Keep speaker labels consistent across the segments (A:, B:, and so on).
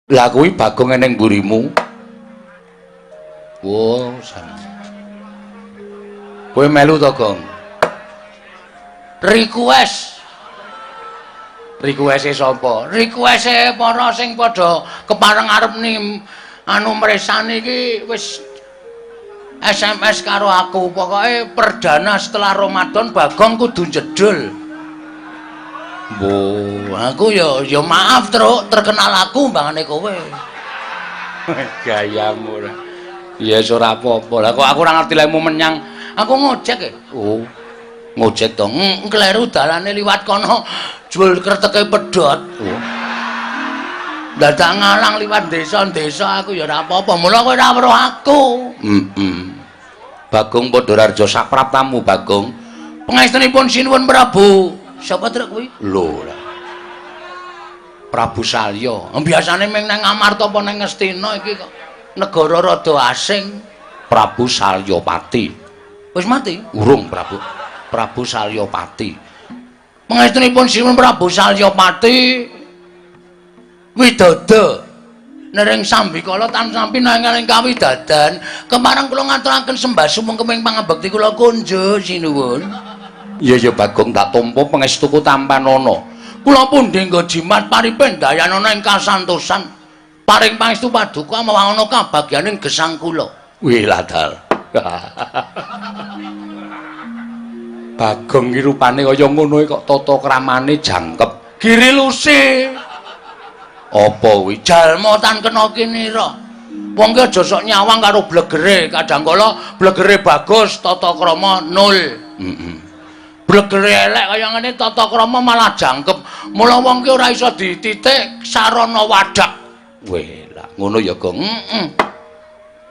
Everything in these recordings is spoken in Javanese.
A: Lah kuwi Bagong eneng mburimu. Wo, kowe melu to, Gong? Request. Request-e sapa? Request-e para sing padha kepareng arep nim anu mresani iki wis SMS karo aku. Pokoke perdana setelah Ramadan Bagong kudu jedul. Mbo, aku ya ya maaf, Truk, terkenal aku mbangane kowe. Gayamu ora. Ya wis ora apa-apa. Lah kok aku ora ngerti lek menyang. Aku ngojek e. Oh. Ngojek to. Kleru dalane liwat kono jebul kreteke pedhot. Oh. Dadak ngalang liwat desa-desa aku ya ora apa-apa. Mula kowe ora weruh aku. Heeh. Bagong Padhararja sapraptamu, Bagong. Pangestunipun sinuwun Prabu. Sapa truk kuwi? Lho. Prabu Salya. Biasane ming nang Amarta apa nang Ngastina iki kok negara rada asing. Prabu Salyapati. Wis mati? Urung Prabu. Prabu Salyapati. Pangestunipun sinuwun Prabu Salyapati widodo nering sambikala tan sampi nanging kawidadan kemarang kula ngaturaken sembah sumengkeming pangabekti kula kunjuk sinuwun. Iya ya Bagong tak tampa pangestuku tampanana. Kula pundi nggo jimat paripe ndayanana ing kasantosan. Paring pangestu paduka mawana kabagyaning gesang kula. Wih ladal. Bagong iki rupane kaya ngono kok tata kramane jangkep. Giri luse. Apa kuwi? Jalma tan kena kinira. Wong ki aja sok nyawang karo blegere, kadang kala blegere bagus, tata krama nol. Heeh. Blegere elek kaya ngene tata krama malah jangkep. Mula wong ki ora iso dititik sarana wadak. Weh, lah ngono ya, Gong. Heeh.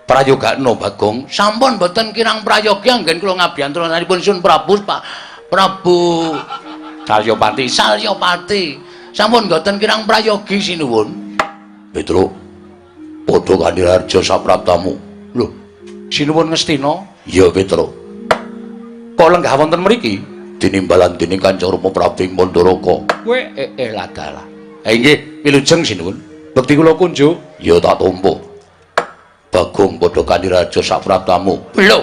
A: Prayogakno, Bagong. Sampun mboten kirang prayogi anggen kula ngabiyantranipun Sun Prabu Pak Prabu Salyapati. Salyapati. Sampun mboten kirang prayogi sinuwun. Petruk. Padha Kandiharja sapraptamu. Lho, sinuwun Ngastina? Iya, Petruk. Kok lenggah wonten mriki? Tinimbalan dening Kanjeng Rama Prabu ing Mandaraka. Kowe ladalah. Ha inggih, wilujeng sinuwun. Bekti kula kunjuk. Ya tak tampa. Bagong padha Kandiharja sapraptamu. Lho.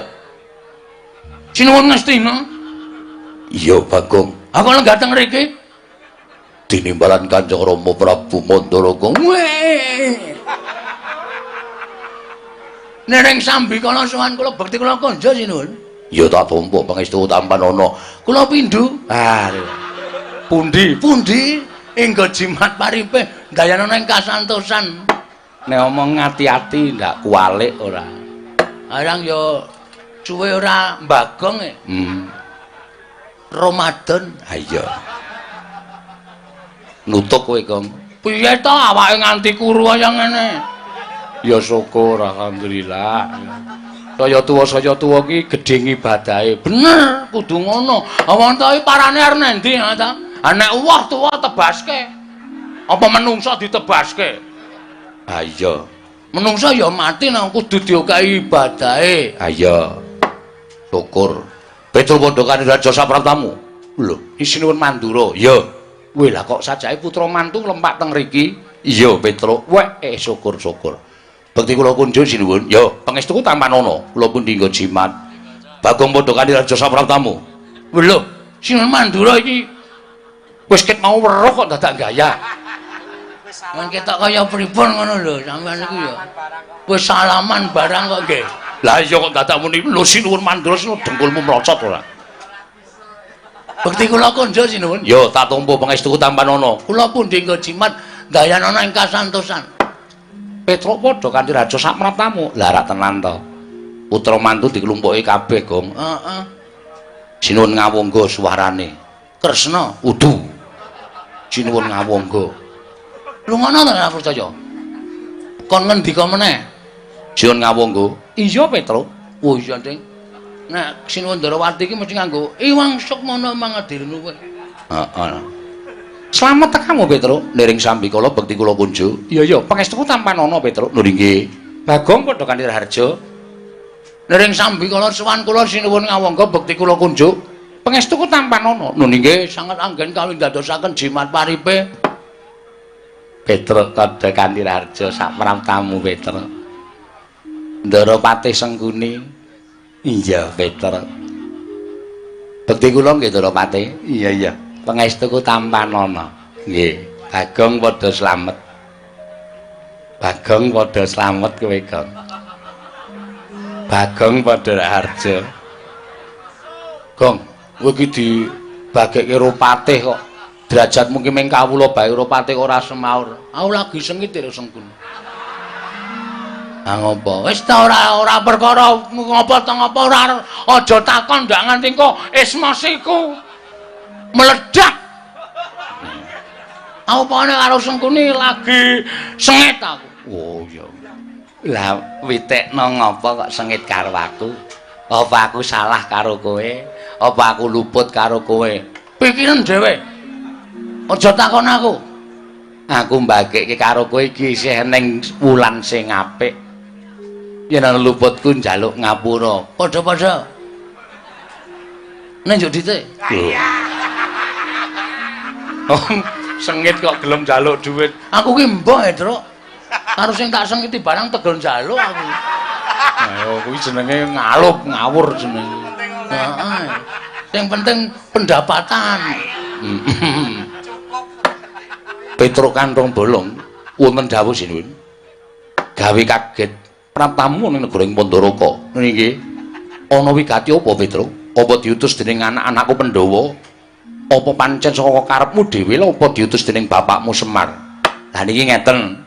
A: Sinuwun Ngastina? Iya, Bagong. Aku lenggah teng mriki. Tinimbalan Kanjeng Rama Prabu Mandaraka. Weh. Nereng sambikala sowan kula bekti kula konjo sinuwun. Ya tak tampa pangestu tampanana. Kula pindho. Ah. Pundi? Pundi? Enggo jimat paripe ndayanana ing kasantosan. Nek omong ati-ati ndak kualik ora. Arang ya suwe ora mbagong e. Ramadan. Ha iya. Nutuk kowe, Gong. Piye to awake nganti kuru kaya ngene? Ya syukur alhamdulillah. Saya tuwa ki gedhe ngibadahe. Bener, kudu ngono. Wong to iki parane arep nendi ha ta? Ha nek uwah tuwa tebaske. Apa menungso ditebaske? Ha iya. Menungso ya mati nang kudu diokahi ibadahe. Ha iya. Syukur. Petruk padha Kaniraja sapraptamu. Lho, sinuwun Mandura. Iya. Weh lah kok sajake putra mantu nglempak teng mriki? Iya, Petruk. Weh, syukur-syukur. Bekti kula kunjuk sinuwun. Ya, pangestuku tampanana. Kula pundi nggo jimat. Bagong padha Kaniraja sapraptamu. Lho, sinuwun Mandura iki wis ket mau weruh kok dadak gaya. Men ketok kaya pripun ngono lho, sampean iku ya. Wis salaman barang kok nggih. Lah iya kok dadak muni lho sinuwun Mandura sinuwun dengkulmu mlocot ora. Bekti kula kunjuk sinuwun. Ya tak tampa pangestuku tampanana. Kula pundi nggo jimat ndayanana ing kasantosan. Petruk padha kanthi raja sapraptamu. Lah rak tenan to. Putra mantu diklumpuki kabeh, Gong. Heeh. Sinuwun Ngawangga suwarane. Kresna udu. Sinuwun Ngawangga. Lho ngono to ora percaya. Kon ngendika meneh? Sinuwun Ngawangga. Iya, Petruk. Oh iya, Ding. Nek Sinuwun Ndarawati iki mesti nganggo Iwang Sukmana mangadirnu kowe. Heeh. Slamet tekamu, Petruk. Niring sambikala bekti kula kunjuk. Iya iya, pangestuku tampanana, Petruk. Lho nggih. Bagong padha kanthi raharja. Niring sambikala sowan kula sinuwun Ngawangga bekti kula kunjuk. Pangestuku tampanana. Lho nggih, sanget anggen kawindadosaken jimat paripe. Petruk Kada Kanthi Raharja sak praptamu Petruk. Ndara Patih Sengkuni. Iya, Petruk. Bekti kula nggih Ndara Patih. Iya, iya. Pangestuku tampanana. Nggih. Bagong padha slamet. Bagong padha slamet kowe, Gong. Bagong padha raharja. Gong, kowe iki dibagekke karo patih kok. Derajatmu ki mung kawula bae karo patih ora semaur. Aku lagi sengit lho Sengkun. Ah ngopo? Wis ta ora perkara ngopo ta ngopo ora aja takon ndak nganti engko esmosiku meledak. Aku pokoknya karo Sengkuni lagi sengit aku. Oh iya. Lah witekno ngopo kok sengit karo aku? Apa aku salah karo kowe? Apa aku luput karo kowe? Pikiran dhewe. Aja takon aku. Aku mbagekke karo kowe iki isih ning wulan sing apik. Yen ana luputku njaluk ngapura. Padha-padha. Nek njuk dite. Oh, sengit kok gelem njaluk dhuwit. Aku ki mbah, Truk. Karo sing tak sengiti barang tegel njaluk aku. Ayo kuwi jenenge ngalup, ngawur jenenge. Heeh. Sing penting pendapatan. Cukup. Petruk Kantong Bolong wonten dawuh sinuwun. Gawe kaget praptamu ning negara ing Pandaraka. Nggih. Ana wigati apa, Petruk? Apa diutus dening anak-anakku Pandhawa? Apa pancen saka karepmu dhewe lha apa diutus dening bapakmu Semar? Lah niki ngeten.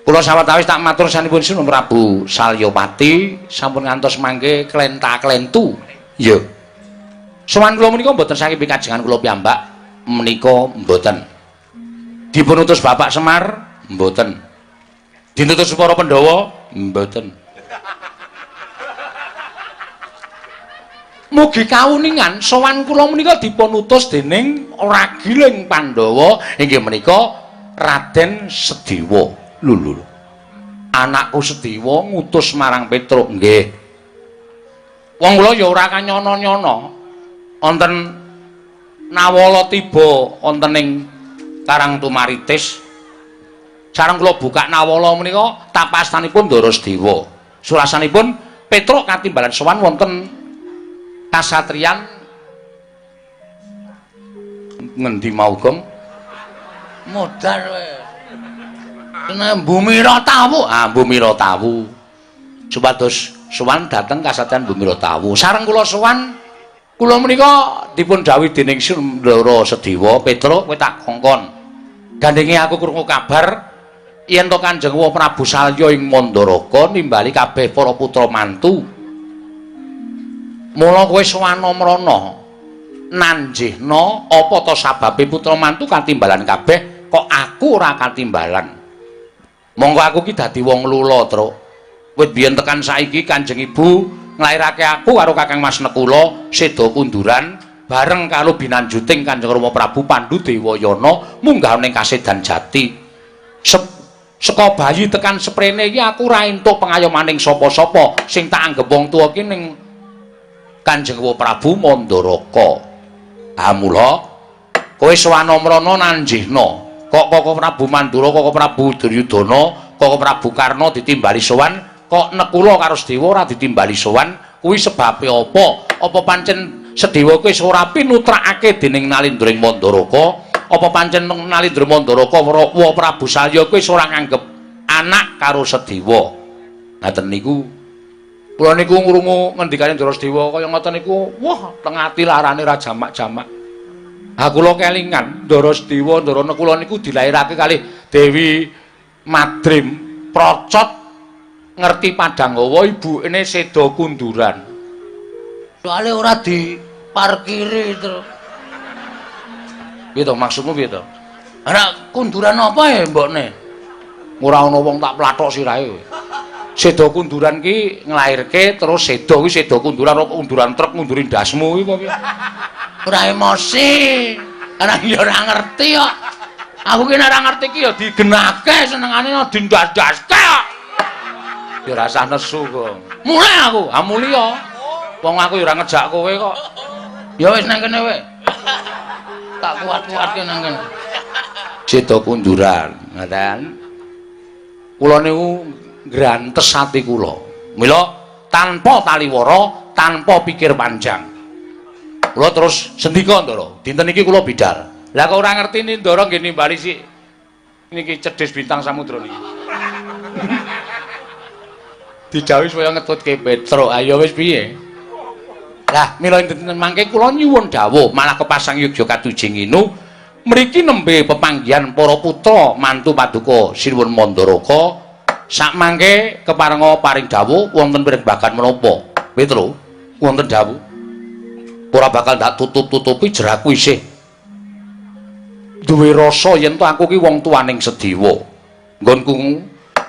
A: Kula sawetawis tak matur sanipun Sinuwun Prabu Salyapati sampun ngantos mangke klenta-klentu. Iya. Sowan kula menika mboten saking pikajengan kula piyambak menika mboten. Dipun utus Bapak Semar mboten. Dinutus para Pandhawa mboten. Mugi kawuningan sowan kula menika dipun utus dening ragiling Pandhawa inggih menika Raden Sedewa. Lho lho. Anakku Sedewa ngutus marang Petruk nggih. Wong kula ya ora kanyono-nyono. Wonten nawala tiba wonten ing Karang Tumaritis. Sareng kula buka nawala menika tapastanipun Ndara Sedewa. Surasanipun Petruk katimbalan sowan wonten kasatriyan ngendi mau, Gong? Modar kowe. Kena Bumira Tawu. Ah, Bumira Tawu. Supados sowan dhateng kasatriyan Bumira Tawu. Sareng kula sowan kula menika dipun dhawuhi dening Ndara Sedewa, Petruk kowe tak kongkon. Gandenge aku krungu kabar yen to Kanjeng Prabu Salya ing Mandaraka nimbali kabeh para putra mantu. Mula kowe sowan mrana nanjihna apa to sababe putra mantu katimbalan kabeh kok aku ora katimbalan. Monggo aku ki dadi wong lula, Truk. Wit biyen tekan saiki Kanjeng Ibu nglairake aku karo Kakang Mas Nekula seda kunduran bareng karo binanjuting Kanjeng Rama Prabu Pandu Dewayana munggah ning Kasedan Jati. Saka bayi tekan seprene iki aku ora entuk pengayomaning sapa-sapa sing tak anggep wong tuwa ki ning Kanjeng Prabu Mandaraka. Ha mula kowe sowan mrana nanjihna. Kok Koko Prabu Mandura, Koko Prabu Duryudana, Koko Prabu Karna ditimbali sowan, kok Nekula karo Sedewa ora ditimbali sowan, kuwi sebabe apa? Apa pancen Sedewa kuwi wis ora pinutrakake dening Nalindra ing Mandaraka? Apa pancen Nalindra Mandaraka wa Prabu Salya kuwi wis ora nganggep anak karo Sedewa? Ngaten niku. Kula niku ngrungu ngendikane Ndara Sedewa kaya ngoten niku, wah, teng ati larane ra jamak-jamak. Ha kula kelingan Ndara Sedewa, Ndara Nekula niku dilairake kalih Dewi Madrim Procot ngerti Padanghawa ibukne seda kunduran. Soale ora diparkiri to. Piye to maksudmu piye to? Ora kunduran apa ya mbokne? Ora ana wong tak plathok sirahe kowe. Seda kunduran ki nglairke terus seda kuwi seda kunduran ora kunduran truk ngunduri ndasmu kuwi apa piye? Ora emosi. Ora ya ora ngerti kok. Aku ki nek ora ngerti ki ya digenake senengane dindas-daske kok. Ya ora usah nesu kok. Mulih aku, ha mulih ya. Wong aku ya ora ngejak kowe kok. Ya wis nang kene kowe. Tak kuat-kuatke nang kene. Seda kunduran, ngoten. Kula niku ngrantes ati kula. Mila tanpa taliwara, tanpa pikir panjang. Kula terus sendika, Ndara, dinten iki kula bidal. Lah kok ora ngerti ni Ndara nggih nimbali sik niki cedhis bintang samudra niki. Didhawuhi supaya ngetutke Petruk. Ayo wis piye? Lah mila dinten mangke kula nyuwun dawuh malah kepasang yogya katujing inu mriki nembe pepanggihan para putra mantu paduka Sinuwun Mandaraka sakmangke keparenga paring dawuh wonten pirembagan menapa? Petro, wonten dawuh. Ora bakal ndak tutup-tutupi jeraku isih duwe rasa yen to aku ki wong tuaning Sediwa. Nggonku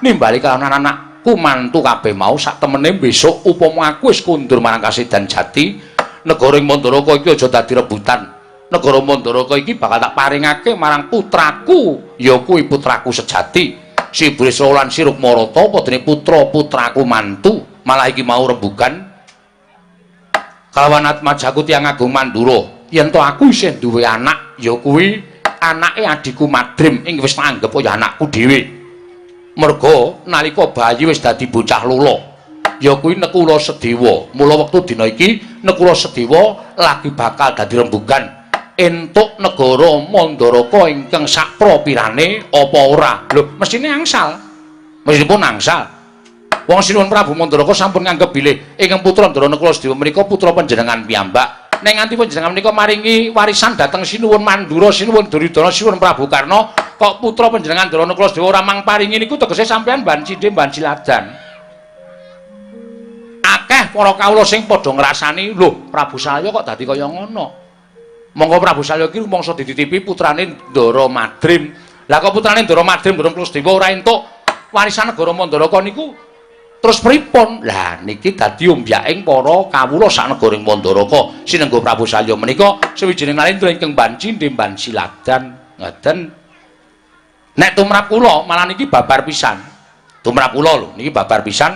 A: nimbali kalawan anak-anakku mantu kabeh mau sak temene besok upama aku wis kundur marang Kasedan Jati, negara ing Mandaraka iki aja dadi rebutan. Negara Mandaraka iki bakal tak paringake marang putraku, ya kuwi putraku sejati. Si Breswa lan Si Rukmarata apa dene putra-putraku mantu, malah iki mau rembugan kalawan Atmajaku tiyang agung Mandura. Yen to aku isih duwe anak, ya kuwi anake adhiku Madrim ing wis tak anggep kaya anakku dhewe. Merga nalika bayi wis dadi bocah lolo, ya kuwi Nekula Sedewa. Mula wektu dina iki Nekula Sedewa lagi bakal dadi rembugan entuk negara Mandaraka ingkang sakpropirane apa ora? Lho, mesthine angsal. Mesthipun angsal. Wong Sinuwun Prabu Mandaraka sampun nganggep bilih ingkang putra Ndara Nekula Sedewa menika putra panjenengan piyambak. Ning nganti panjenengan menika maringi warisan dhateng Sinuwun Mandura, Sinuwun Duryudana, Sinuwun Prabu Karna, kok putra panjenengan Ndara Nekula Sedewa ora mang paringi niku tegese sampeyan ban cindhe ban siladan. Akeh para kawula sing padha ngrasani, lho Prabu Salya kok dadi kaya ngono. Monggo Prabu Salya iki rumangsa dititipi putrane Ndara Madrim. Lah kok putrane Ndara Madrim Ndara Nekula Sedewa ora entuk warisan negara Mandaraka niku terus pripun? Lah niki dadi ombyaking para kawula sak negara ing Mandaraka. Sinengga Prabu Salya menika sawijining nalendra ingkang ban cindhe ban siladan. Ngoten. Nek tumrap kula malah niki babar pisan. Tumrap kula lho niki babar pisan.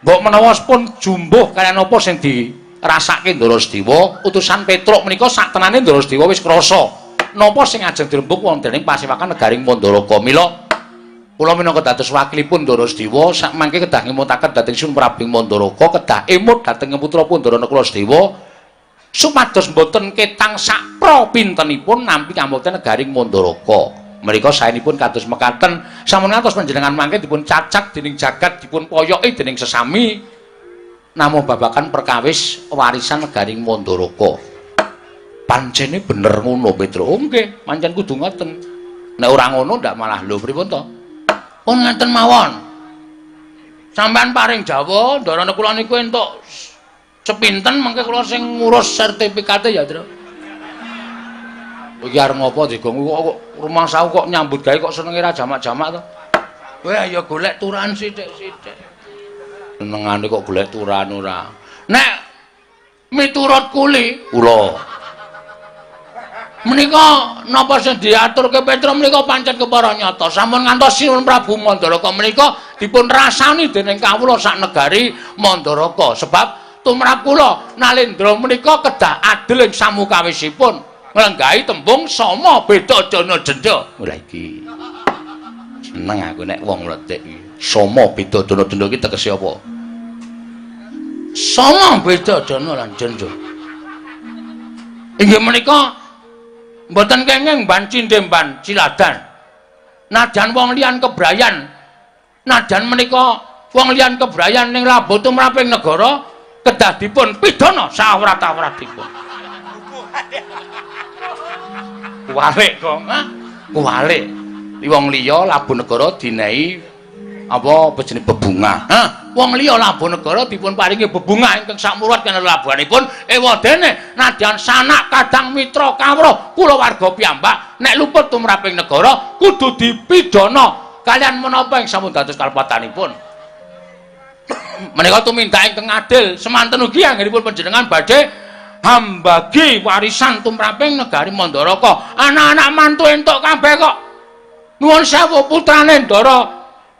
A: Mbok menawa pun jumbuh kaliyan apa sing dirasake Ndara Sedewa, utusan Petruk menika sak tenane Ndara Sedewa wis krasa napa sing ajeng dirembug wonten ing pasewakan negaring Mandaraka. Mila kula minangka dados wakilipun Ndara Sedewa sakmangke kedah ngemutaken dhateng Sun Prabu Mandaraka, kedah emut dhateng putra Ndara Nekula Sedewa supados mboten ketang sakpra pintenipun nampi kamukten negaring Mandaraka. Menika saenipun kados mekaten, sampun ngantos panjenengan mangke dipun cacak dening jagat, dipun poyoki dening sesami namung babagan perkawis warisan negaring Mandaraka. Pancene bener ngono, Petro. Oh nggih, pancen kudu ngoten. Nek ora ngono ndak malah lho pripun to? Pun ngeten mawon. Sampeyan paring dawuh, Ndara kula niku entuk sepinten mengke kula sing ngurus sertifikate ya, Tru. Iki arep ngopo digong kok rumangsaku kok nyambut gawe kok senenge ra jamak-jamak to. Kowe ayo golek turan sithik-sithik. Senengane kok golek turan ora. Nek miturut kuli kula menika napa sing diaturke Petruk menika pancen kepara nyata. Sampun ngantos Sinuwun Prabu Mandaraka menika dipun rasani dening kawula sak negari Mandaraka. Sebab tumrap kula Nalendra menika kedah adil ing samukawisipun nglenggahi tembung sama beda dana denda. Ora iki. Seneng aku nek wong mlethik iki. Sama beda dana denda iki tegese apa? Sama beda dana lan denda. Inggih menika mboten kenging ban cindhe ban ciladan. Najan wong liyan kebrayan, najan menika wong liyan kebrayan ning labuh tumraping negara kedah dipun pidana sawrat-awratipun. Kuwalik kok, ha? Kuwalik. Wong liya labuh negara dinehi apa jenenge bebungah. Ha? Wong liya labuh negara dipun paringi bebungah ingkang sakmurat kana labuhanipun ewadene nadyan sanak kadang mitra kawruh kulawarga piyambak nek luput tumraping negara kudu dipidana kaliyan menapa ing sampun dados kalepatanipun. Menika tumindak ingkang adil semanten ugi anggenipun panjenengan badhe hambagi warisan tumraping negari Mandaraka. Anak-anak mantu entuk kabeh kok. Nuwun sewu putrane Ndara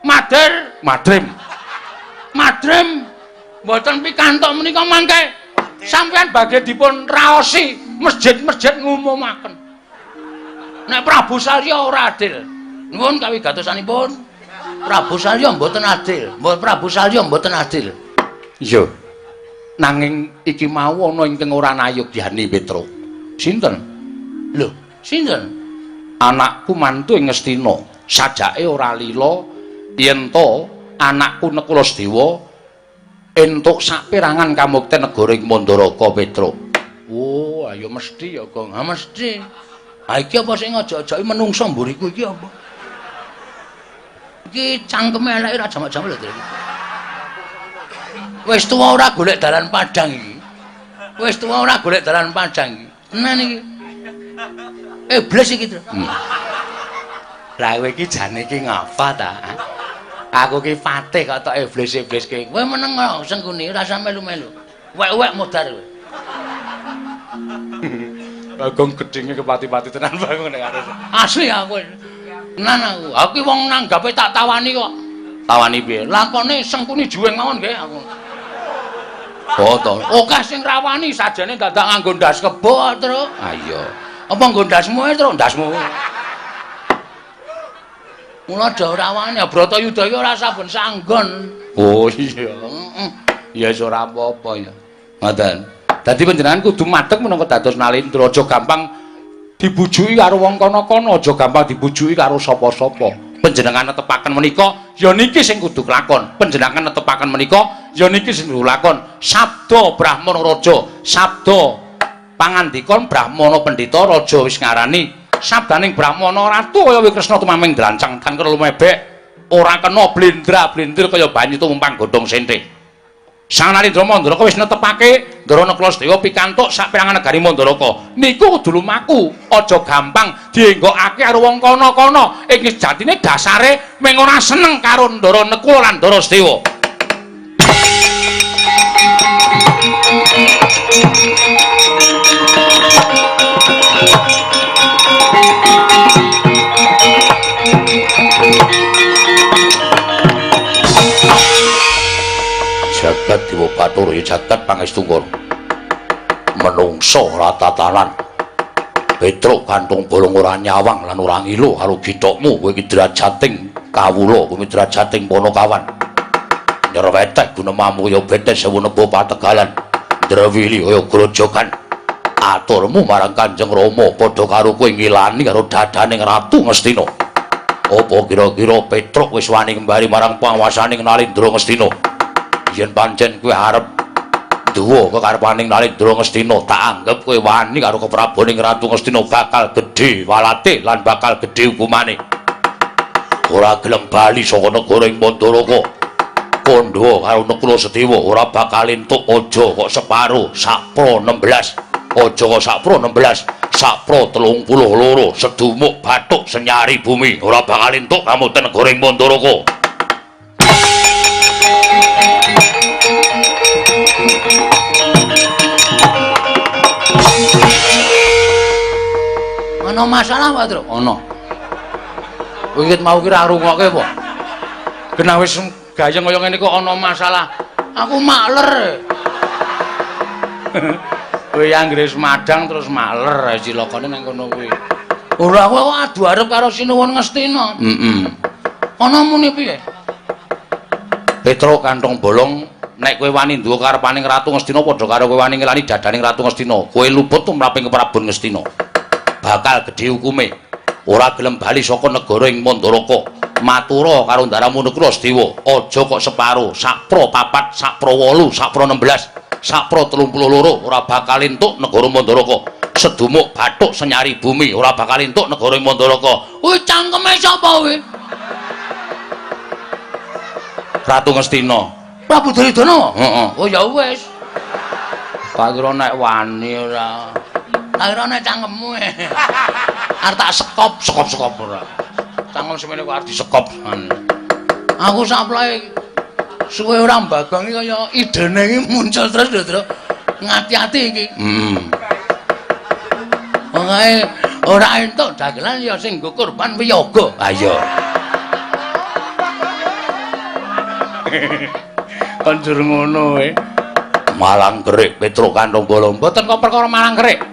A: Madir, Madrim. Madrim mboten pikantuk menika mangke sampeyan badhe dipun raosi masjid-masjid ngumumaken. Nek Prabu Salya ora adil. Nuwun kawigatosanipun. Prabu Salya mboten adil. Prabu Salya mboten adil. Iya. Nanging iki mau ana ingkang ora nayogyani Petruk. Sinten? Lho, sinten? Anakku mantu ing Ngastina. Sajake ora lila yen to anakku Nakula Sedewa entuk saperangan kamukten negara ing Mandaraka Petruk. Oh, ayo mesti ya, Gong. Ha mesti. Ha iki apa sing ngajak-ajaki menungsa mburiku iki apa? Iki cangkeme eleke ora jamak-jamak lho iki. Wis tuwa ora golek dalan padhang iki. Wis tuwa ora golek dalan padhang iki. Tenan iki. Iblis iki, Tru. Lah kowe iki jane iki ngapa ta? Aku ki patih kok tok iblis-ibliske. Kowe meneng kok Sengkuni ora usah melu-melu. Wek-wek modar kowe. Bagong gedhinge kepati-pati tenan Bagong nek arep. Asli aku. Tenan aku. Aku ki wong nanggape tak tawani kok. Tawani piye? Lakone Sengkuni juweng mawon nggih aku. Oh to. Akeh sing rawani sajane dadak nganggo ndas kebo, Truk. Ha iya. Apa nggo ndasmu ae, Truk? Ndasmu. Mula aja ora wani, Bratayuda iki ora saben sanggon. Oh iya. Heeh. Ya wis ora apa-apa ya. Ngoten. Dadi panjenengan kudu madeg minangka dados Nalendra, aja gampang dibujuki karo wong kono-kono, aja gampang dibujuki karo sapa-sapa. Panjenengan netepaken menika ya niki sing kudu kelakon. Panjenengan netepaken menika ya niki sing kudu lakon. Sabda Brahmana Raja, sabda pangandika Brahmana Pendhita Raja wis ngarani sabdaning Brahmana Ratu kaya Kresna tumaming drancang tan kena lumebek ora kena blendra-blendir kaya banyu tumpang godhong sente. Sang Narendra Mandaraka wis netepake Ndara Nakula Sedewa pikantuk saperangan negari Mandaraka. Niku kudu lumaku, aja gampang dienggokake karo wong kono-kono. Ing sejatine dasare mung ora seneng karo Ndara Nakula lan Ndara Sedewa. Jagat Dewa Bathara ya jagat pangestungkara. Menungsa ora tatanan. Petruk kantung bolong ora nyawang lan ora ngilu karo githokmu kowe iki drajating kawula, kowe drajating Panakawan. Nyerwetek gunemamu kaya betes sewu nebo pategalan. Ndrewili kaya grojogan. Aturmu marang Kanjeng Rama padha karo kowe ngilani karo dadaning Ratu Ngastina. Apa kira-kira Petruk wis wani kembali marang panguwasaning Nalendra Ngastina? Yen pancen kowe arep duwa kekarepaning Nalendra Ngastina, tak anggep kowe wani karo kepraboning Ratu Ngastina bakal gedhe walate lan bakal gedhe hukumane. Ora gelem bali saka negara ing Mandaraka. Kandha karo Nakula Sedewa ora bakal entuk aja kok separo sakpro 16. Aja kok sakpro 16, sakpro 32 sedumuk bathuk senyari bumi ora bakal entuk kamukten negara ing Mandaraka. Ana masalah Pak Truk? Ana. Wiwit mau ki ra rungokke apa? Genah wis gayeng kaya ngene kok ana masalah. Aku makler. Kowe anggere wis madang terus makler cilakane nang kono kuwi. Ora aku adu arep karo Sinuwun Ngastina. Heeh. Ana muni piye? Petruk kantong bolong nek kowe wani nduwe karepaning Ratu Ngastina padha karo kowe wani ngelani dadaning Ratu Ngastina. Kowe luput tumraping Prabu Ngastina. Bakal gedhe hukume. Ora gelem bali saka negara ing Mandaraka. Matura karo ndaramu Nakula Sedewa, aja kok separo, sakpro 4, sakpro 8, sakpro 16, sakpro 32 ora bakal entuk negara Mandaraka. Sedumuk bathuk senyari bumi ora bakal entuk negara ing Mandaraka. Kuwi cangkeme sapa kuwi? Ratu Ngastina. Prabu Duryudana? Heeh. Oh ya wis. Tak kira nek wani ora. Tak kira nek cangkemmu. Arep tak sekop, sekop-sekop ora. Cangkem semene kok arep disekop. Aku saplae suwe ora mbagong iki kaya idene iki muncul terus lho, Truk. Ngati-ati iki. Heeh. Wong ae ora entuk dagelan ya sing nggo korban wiyaga. Ha iya. Konjur ngono kowe. Malang kerik Petruk kantong bolong. Mboten kok perkara malang kerik.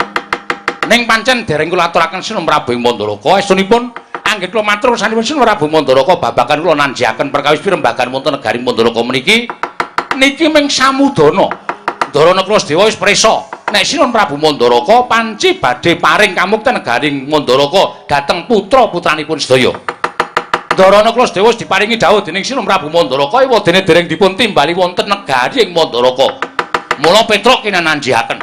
A: Ning pancen dereng kula aturaken Sinun Prabu ing Mandaraka, estunipun anggit kula matur sanipun Sinun Prabu Mandaraka babagan kula nanjiaken perkawis pirembagan wonten negari Mandaraka meniki niki ming samudana. Ndara Nakula Sedewa wis prisa nek Sinun Prabu Mandaraka panci badhe paring kamukten negari Mandaraka dhateng putra-putranipun sedaya. Ndara Nakula Sedewa wis diparingi dawuh dening Sinun Prabu Mandaraka ewadene dereng dipun timbali wonten negari ing Mandaraka. Mula Petruk kinananjiaken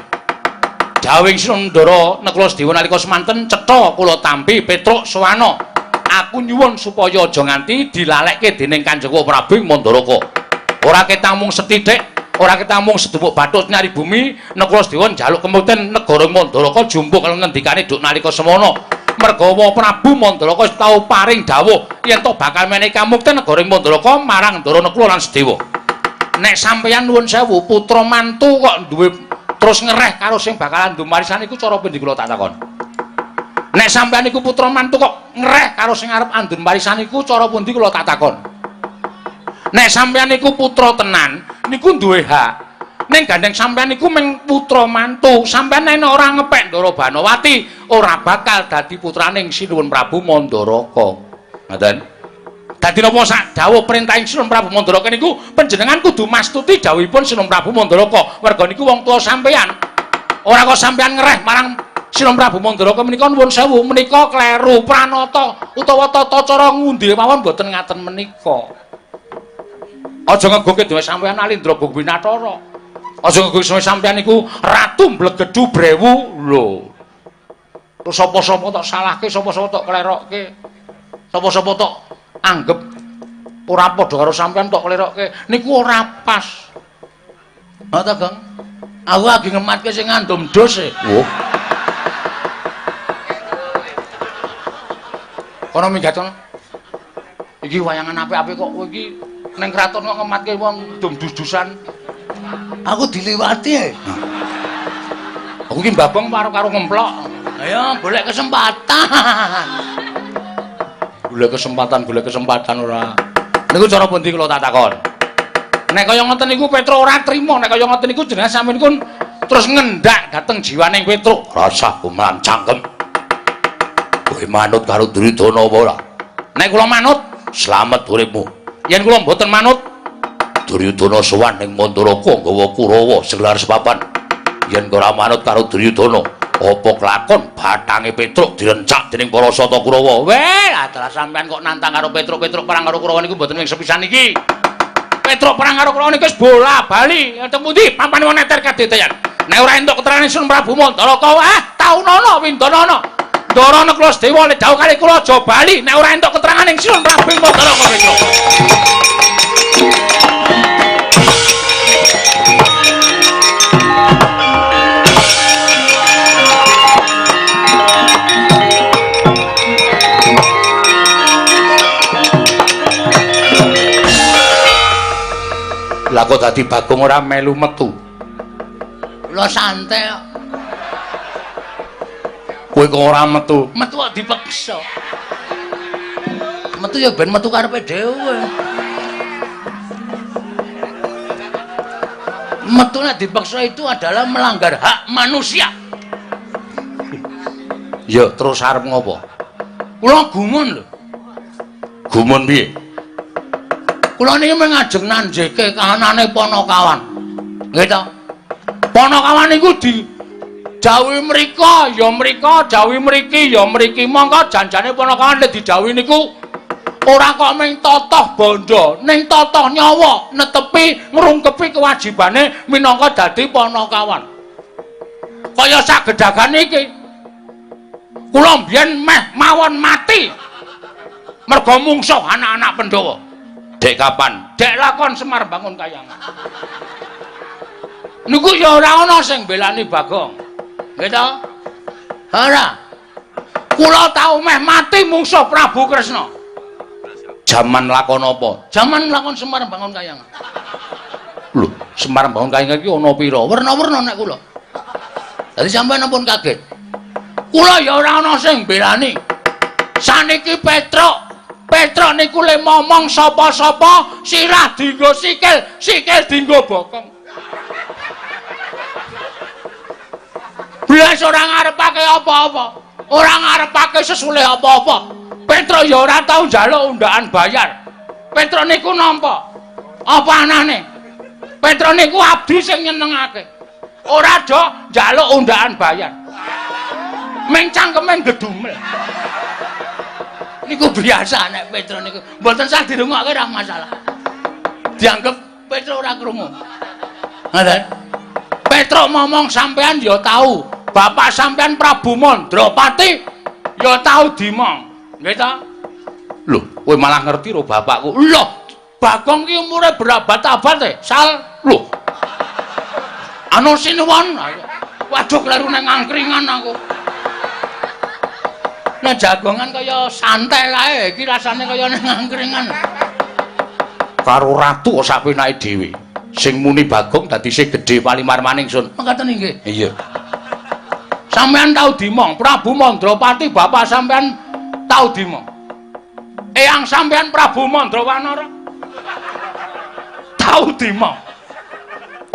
A: dawuhing Sinun Ndara Nakula Sedewa nalika semanten cetha kula tampi Petruk sowana. Aku nyuwun supaya aja nganti dilalekke dening Kanjeng Prabu ing Mandaraka. Ora ketang mung sethithik, ora ketang mung sedhepuk bathuk nyari bumi, Nakula Sedewa njaluk kemukten negara Mandaraka jumpuk karo ngendikane duk nalika semono. Mergawa Prabu Mandaraka wis tau paring dawuh yen to bakal menehi kamukten negara Mandaraka marang Ndara Nakula lan Sedewa. Nek sampeyan nuwun sewu putra mantu kok duwe terus ngereh karo sing bakalan ndum warisan iku cara pundi kula tak takon. Nek sampeyan iku putra mantu kok ngereh karo sing arep andun warisan iku cara pundi kula tak takon. Nek sampeyan iku putra tenan niku duwe hak. Ning gandeng sampeyan iku mung putra mantu, sampeyan nek ora ngepek Ndara Banowati ora bakal dadi putraning Sinuwun Prabu Mandaraka. Ngoten. Dadi napa sak dawuh perintahing Sinuwun Prabu Mandaraka niku panjenengan kudu mastuti dawuhipun Sinuwun Prabu Mandaraka. Merga niku wong tuwa sampeyan. Ora kok sampeyan ngereh marang Sinuwun Prabu Mandaraka menika nuwun sewu menika kleru pranata utawa tata cara ngundi mawon mboten ngaten menika. Aja ngegungke dhewe sampeyan Alindra Bogwinathara. Aja ngegungke sampeyan niku Ratu Mblegedhu Brewu lho. Terus sapa-sapa tok salahke, sapa-sapa tok klerokke. Sapa-sapa tok anggep ora padha karo sampeyan tok klerokke. Niku ora pas. Ha ta, Gong? Aku lagi ngematke sing ngandum dos e. Oh. Kono minggat kono. Iki wayangan apik-apik kok kowe iki ning kraton kok ngematke wong dum dus-dusan.
B: Aku diliwati e.
A: Aku iki mbabong karo ngemplok.
B: Ayo golek kesempatan.
A: Golek kesempatan, golek kesempatan ora. Niku cara pundi kula tak takon. Nek kaya ngoten niku Petruk ora trima, nek kaya ngoten niku jenengan sampeyan niku terus ngendak dhateng jiwaning Petruk. Rasah guman cangkem. Kowe manut karo Duryudana apa ora? Nek kula manut, slamet uripmu. Yen kula mboten manut, Duryudana sowan ning Mandaraka nggawa Kurawa segelar sepapan. Yen ora manut karo Duryudana, apa kelakon bathange Petruk direncak dening para Sata Kurawa. Weh, adalah sampean kok nantang karo Petruk, Petruk perang karo Kurawa niku mboten wing sepisan iki. Petruk perang karo Kurawa niku wis bola-bali. Enten pundi pampane wong neter kadeteyan. Nek ora entuk keterangan Sun Prabu Mandaraka, ah taunono windanana. Ndara Nakula Sedewa le dawuh kali kula aja bali nek ora entuk keterangan ing Sun Prabu Mandaraka Petruk. Lah kok dadi Bagong ora melu metu?
B: Kula santai kok.
A: Kowe kok ora metu?
B: Metu kok dipeksa. Metu ya ben metu karepe dhewe. Metu nek dipeksa itu adalah melanggar hak manusia.
A: Ya terus arep ngopo?
B: Kula gumun lho.
A: Gumun piye?
B: Kula niki mengajeng nanjeke kahanane Panakawan. Nggih ta?
A: Panakawan niku di dawuhi mrika ya mrika, dawuhi mriki ya mriki. Mongko janjane Panakawan nek didhawuhi niku ora kok ming totoh bondo, ning totoh nyawa, netepi ngrungkepi kewajibane minangka dadi Panakawan. Kaya sak gedhagan iki. Kula mbiyen meh mawon mati merga mungsuh anak-anak Pandhawa. Dek kapan? Dek lakon Semar bangun kayangan.
B: Niku ya ora ana sing belani Bagong. Nggih ta? Ora.
A: Kula tau meh mati mungsuh Prabu Kresna. Jaman lakon apa?
B: Jaman lakon Semar bangun kayangan.
A: Lho, Semar bangun kayangan iki ana pira?
B: Werna-werna nek kula. Dadi sampeyan ampun kaget.
A: Kula ya ora ana sing belani. Saniki Petruk, Petruk niku le momong sapa-sapa sirah dienggo sikil, sikil dienggo bokong.
B: Blas ora ngarepake apa-apa. Ora ngarepake sesulih apa-apa. Petruk ya ora tau njaluk undaan bayar. Petruk niku nampa. Apa anane? Petruk niku abdi sing nyenengake. Ora do njaluk undaan bayar. Meng cangkeme gedumel. Niku biasa nek Petruk niku. Mboten sah dirungokke ora masalah. Dianggep Petruk ora krungu. Ngoten. Petruk ngomong sampean ya tau. Bapak sampean Prabu Mandrapati ya tau dimong. Nggih ta? Lho, kowe malah ngerti ro bapakku. Lho, Bagong ki umure berabad-abad e. Sal, lho. Anu sinuwun. Waduh kleru nang angkringan aku. Nek jagongan kaya santai kae, iki rasane kaya nang angkringan. Karo ratu kok sapenake dhewe. Sing muni Bagong dadi sing gedhe palimarmaning sun. Mekaten nggih. Iya. Sampeyan tau dimong, Prabu Mandrapati bapak sampeyan tau dimong. Eyang sampeyan Prabu Mandrawanara tau dimong.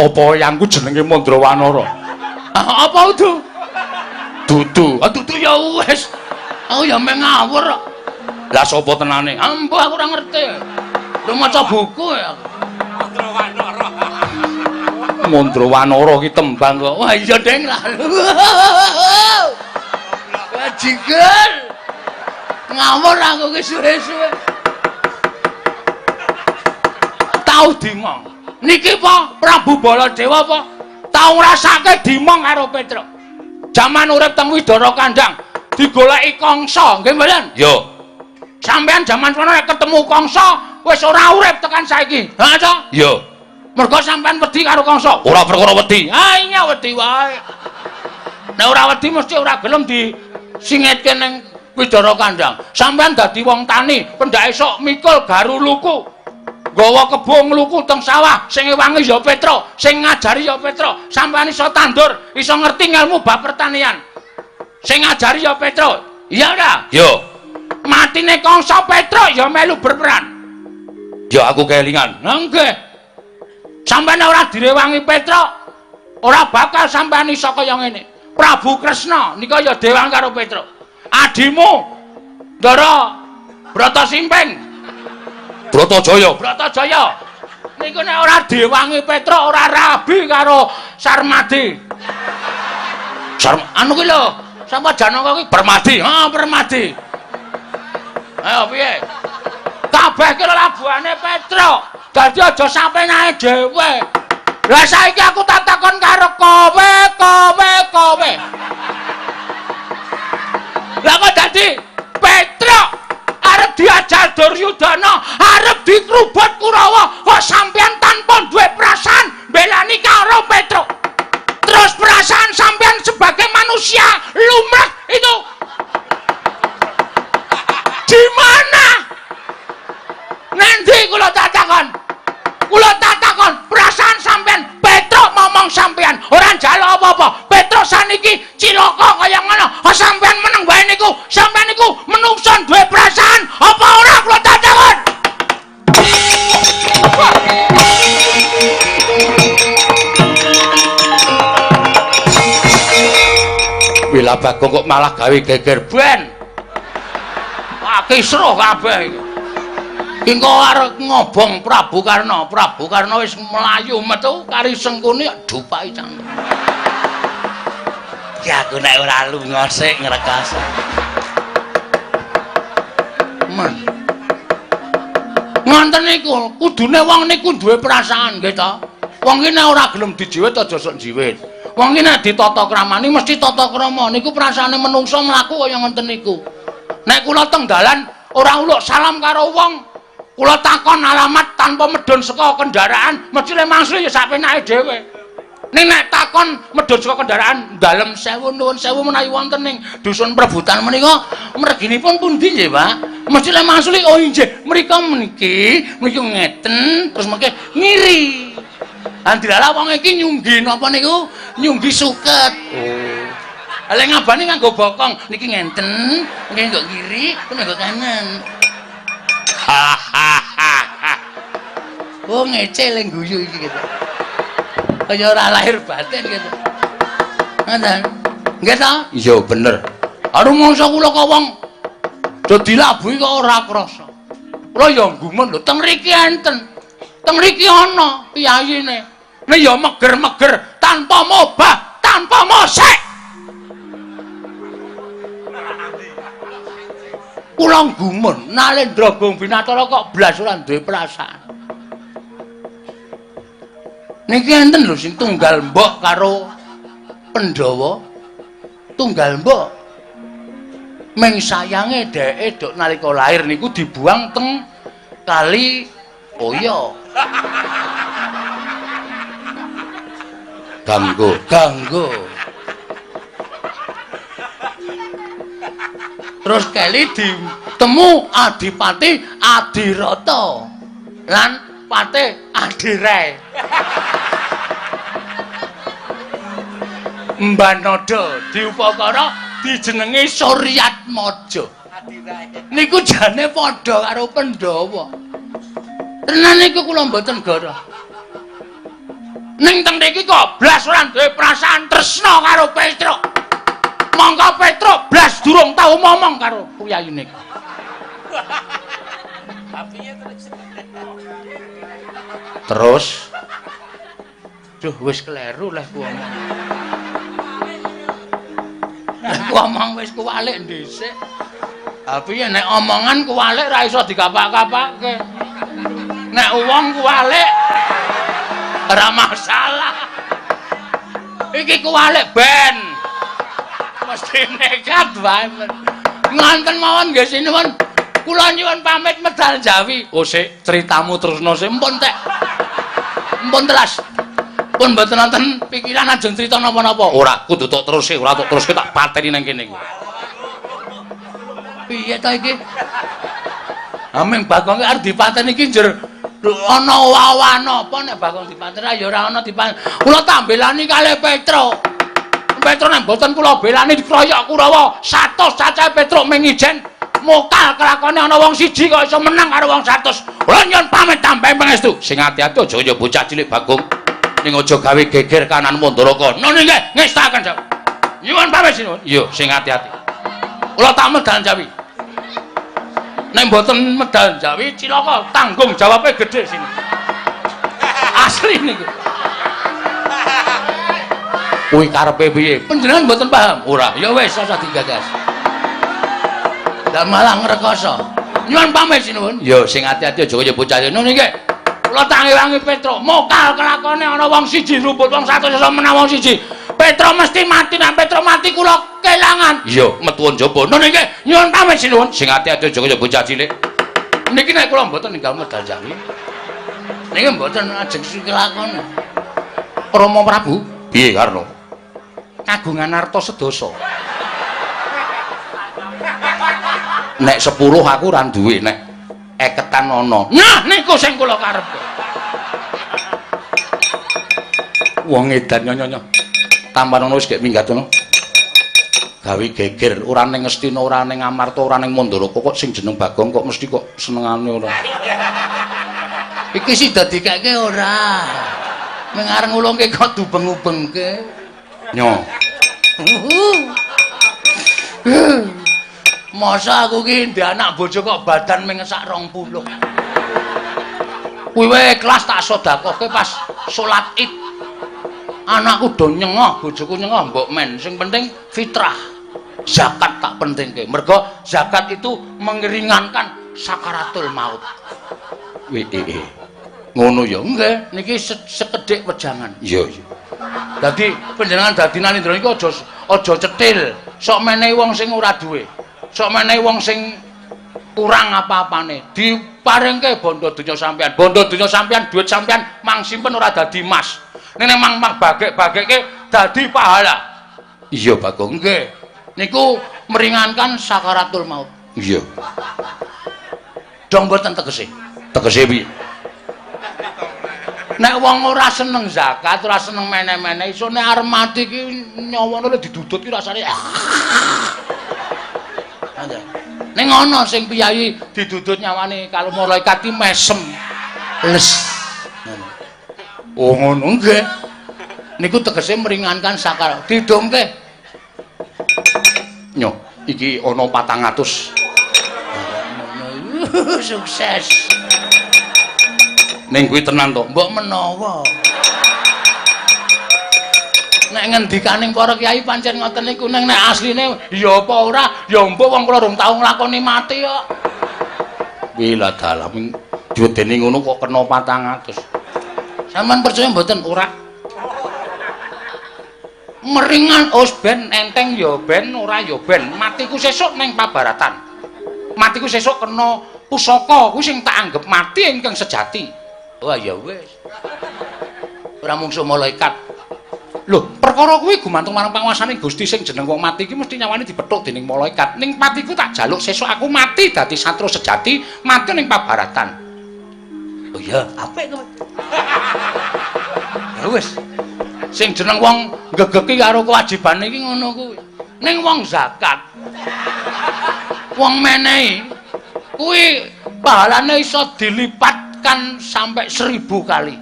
B: Apa eyangku jenenge Mandrawanara? Apa udu? Dudu. Ah dudu ya wis. Aku ya meh ngawur kok. Lah sapa tenane? Ampuh aku ora ngerti. Lu maca buku ya.
C: Mandrawanara.
A: Mandrawanara ki tembang kok.
B: Wah iya deng lah. Bajigur. Ngawur aku ki suwe-suwe. Tau dimong. Niki apa Prabu Baladewa apa? Tau ngrasake dimong karo Petruk. Jaman urip teng Widara Kandang digoleki Kangsa, nggih mboten?
A: Yo.
B: Sampeyan jaman sono nek ketemu Kangsa wis ora urip tekan saiki. Ha ta?
A: Yo.
B: Mergo sampeyan wedi karo Kangsa.
A: Ora perkara wedi.
B: Ha iya wedi wae. Nek ora wedi mesti ora gelem disingetke ning Widara Kandang. Sampeyan dadi wong tani, pendak esuk mikul garu luku. Nggawa kebo ngluku teng sawah, sing ngewangi ya Petruk, sing ngajari ya Petruk. Sampeyan iso tandur, iso ngerti ngelmu bab pertanian. Sing ngajari ya Petruk. Iya ora?
A: Yo.
B: Matine Kangsa Petruk ya melu berperan.
A: Ya aku kelingan.
B: Lah nggih. Sampeyan ora direwangi Petruk, ora bakal sampeyan iso kaya ngene. Prabu Kresna nika ya dewang karo Petruk. Adimu Ndara Brata Simping,
A: Bratajaya.
B: Bratajaya. Niku nek ora diwangi Petruk ora rabi karo Sarmadi. Anu ki lho, sapa Janaka ki?
A: Permadi.
B: Ha, Permadi. Ayo piye? Kabeh ki labuhane Petruk. Dadi aja sampenae dhewe. Lah saiki aku tak takon karo kowe, kowe, kowe. Lah kok dadi Petruk arep diajar Duryudana, arep dikrubut Kurawa, kok sampean tanpa duwe perasaan mbelani karo Petruk. Terus perasaan sampean sebagai manusia lumrah itu di mana? Nanti kula tak takon. Kula tak takon perasaan sampean Petruk ngomong sampean ora njaluk apa-apa. Petruk saniki cilaka kaya ngono. Kok sampean meneng wae niku? Sampean niku menungso duwe perasaan apa ora kula tak takon?
A: Wila Bagong kok malah gawe geger
B: Ben. Wah, kisruh kabeh iki. Engko arep ngobong Prabu Karna. Prabu Karna wis mlayu metu kari Sengkuni dupaki cangkem.
A: Ki aku nek ora lunga sik ngrekas.
B: Men. Ngonten niku, kudune wong niku duwe perasaan nggih ta. Wong ki nek ora gelem dijiwit aja sok jiwit. Wong ki nek ditata kramani mesti tata krama. Niku perasaane menungso mlaku kaya ngoten niku. Nek kula teng dalan ora uluk salam karo wong, kula takon alamat tanpa medhun saka kendaraan, mesti le mangsul ya sak penake dhewe. Ning nek takon medhun saka kendaraan dalem sewu nuwun sewu menawi wonten ning dusun Prebutan menika merginipun pundi nggih, Pak? Mesti le mangsuli oh inggih, mriko meniki, mriki ngeten terus mengke ngiri. Andilalah wong iki nyunggi napa niku? Nyunggi suket. Oh. Lha ngabane nganggo bokong, niki ngenten, niki nggo kiri, terus nggo kanan. Oh ngece le guyu iki gitu. Kaya ora lahir batin gitu. Ngoten.
A: Nggih ta? Iya bener. Rumangsa kula kok wong do dilabuhi kok ora krasa. Kula ya gumun lho, teng mriki enten. Teng mriki ana piyayine. Nek ya meger-meger tanpa mobah, tanpa mosek. Kula gumun, Nalendra Gong Binatara kok blas ora duwe perasaan. Niki enten lho sing tunggal mbok karo Pandhawa. Tunggal mbok. Ming sayange dheke dok nalika lahir niku dibuang teng kali Oyo. Ganggu, ganggu. Terus keli ditemu Adipati Adirata lan Patih Adirai. Mbanada diupakara dijenengi Suryatmaja. Niku jane padha karo Pandhawa. Tenan niku kula mboten goro. Ning teng mriki kok blas ora duwe perasaan tresna karo Petruk. Mongko Petruk blas durung tau momong karo piyayine. Terus duh wis kleru leh ku omong. Leh ku omong wis kuwalik dhisik. Ha piye nek omongan kuwalik ra iso dikapak-kapake. Nek wong kuwalik ora masalah. Iki kuwalik ben. Mesti nekat wae. Ngonten mawon nggih sinuwun. Kula nyuwun pamit medal Jawi. Oh sik, critamu terusno sik. Mpun tek. Mpun telas. Pun mboten wonten pikiran ajeng crita napa-napa. Ora, kudu tok terus, ora tok teruske tak pateni nang kene iki. Piye ta iki? Aming Bagong arep dipateni iki njur ana wawan apa nek Bagong dipateni ya ora ana dipateni. Kula tambelani kalih Petruk. Petruk nek mboten kula belani dikroyok Kurawa 100 cacahe Petruk ming ijen mokal kelakone ana wong siji kok iso menang karo wong 100. Kula nyuwun pamit tambahi pangestu. Sing ati-ati aja kaya bocah cilik Bagong. Ning aja gawe geger kanan Mandaraka. Nun nggih ngestaken jawab. Nyuwun pamit sinuwun. Iya, sing ati-ati. Kula tak medal Jawi. Nek mboten medal Jawi cilaka, tanggung jawabe gedhe sini. Asli niku. Kuwi karepe piye? Panjenengan mboten paham? Ora. Ya wis ora digagas. Lah malah ngrekoso. Nyuwun pamit sinuwun. Ya sing ati-ati aja kaya bocah ngono nggih. Kula tangi-wangi Petruk, mokal kelakone ana wong siji rumput wong 100 iso menang wong siji. Petruk mesti mati, nek Petruk mati kula kelangan. Iya, metu njaba. Ngono nggih. Nyuwun pamit sinuwun. Sing ati-ati aja kaya bocah cilik. Niki nek kula mboten ninggal medal Jawi. Niki mboten ajeng kelakon. Rama Prabu, piye Karno? Kagungan arta sedasa. Nek 10 aku ora duwe, nek eketan ana. Nah, niku sing kula karepke. Wong edan nyonya. Tampan ono wis gek minggat ngono. Gawe geger, ora ning Ngastina, ora ning Amarta, ora ning Mandaraka kok sing jeneng Bagong kok mesti kok senengane ora. Iki sida dikeke ora. Ming areng ngulungke kok dubeng-ubengke. Nyo. Masa aku ki ndek anak bojo kok badan ming sak 20. Kuwi wae kelas tak sedekahke pas salat Id. Anakku do nyengoh, bojoku nyengoh mbok men. Sing penting fitrah. Zakat tak pentingke. Mergo zakat itu mengeringankan sakaratul maut. Wih, ngono ya? Nggih, niki sekedhik wejangan. Iya, iya. Dadi panjenengan dadi Nalendra niku aja cetil. Sok menehi wong sing ora duwe. Sok menehi wong sing kurang apa-apane. Diparingke bondo donya sampean. Bondo donya sampean, duit sampean mang simpen ora dadi emas. Ning mang mang bagek-bagekke dadi pahala. Iya, Bagong. Nggih. Niku meringankan sakaratul maut. Iya. Dong mboten tegese. Tegese piye? Nek wong ora seneng zakat, ora seneng meneh-meneh, iso nek arep mati ki nyawane didudut ki rasane. Ning ana sing piyayi didudut nyawane kalau malaikat ki mesem. Les. Oh ngono nggih. Niku tegese meringankan sakar. Didongke. Nyo, iki ana 400.
B: Sukses.
A: Ning kuwi tenan to?
B: Mbok menawa. Nek ngendikaning para kiai pancen ngoten niku, ning nek asline ya apa ora, ya mbok wong kula rung tau nglakoni mati kok.
A: Wila dalam diwedeni ngono kok kena 400.
B: Sampeyan percaya mboten?
A: Ora. Meringan os ben enteng ya ben ora ya ben, matiku sesuk ning pabaratan. Matiku sesuk kena pusaka kuwi sing tak anggap mati ingkang sejati.
B: Wah ya wis. Ora mungsuh malaikat.
A: Lho, perkara kuwi gumantung marang panguasane Gusti sing jeneng wong mati iki mesti nyawane dipethuk dening malaikat. Ning patiku tak jaluk sesuk aku mati dadi satru sejati, mati ning pabaratan.
B: Oh iya, apik kowe. Ya wis.
A: Sing jeneng wong gegeki karo kewajibane iki ngono kuwi. Ning wong zakat, wong menehi kuwi pahalane iso dilipatkan sampai 1000 kali.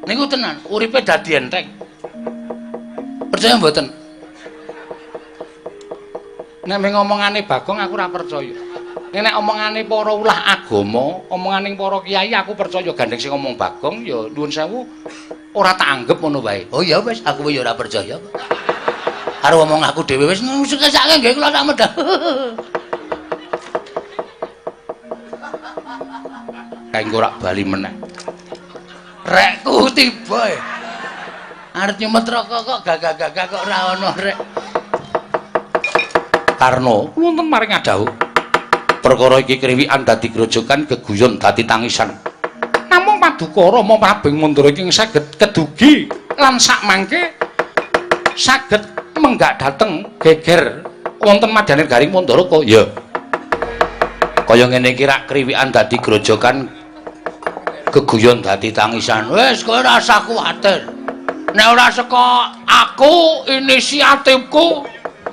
B: Niku tenan, uripe dadi enteng. Percaya mboten?
A: Nek ngomongane Bagong aku ora percaya. Nek omongane para ulah agama, omongane para kiai aku percaya, gandeng sing ngomong Bagong ya nuwun sewu ora tak anggep ngono wae.
B: Oh ya wis, aku ya ora percaya. Karo omong aku dhewe wis sukesake nggih kula sak medhah.
A: Kae engko rak bali meneh.
B: Rekku tiba. Arep nyumet rokok kok gagah-gagah kok ora ana rek.
A: Karno wonten maring adhawuh. Perkara iki kriwikan dadi grojogan, geguyon dadi tangisan. Namung paduka Rama Prabu Mandura iki saged kedugi lan sakmangke saged menggak dhateng geger wonten madyaning garing Mandaraka. Ya. Kaya ngene iki rak kriwikan dadi grojogan, geguyon dadi tangisan.
B: Wis kowe ora usah kuwatir. Nek ora saka aku inisiatifku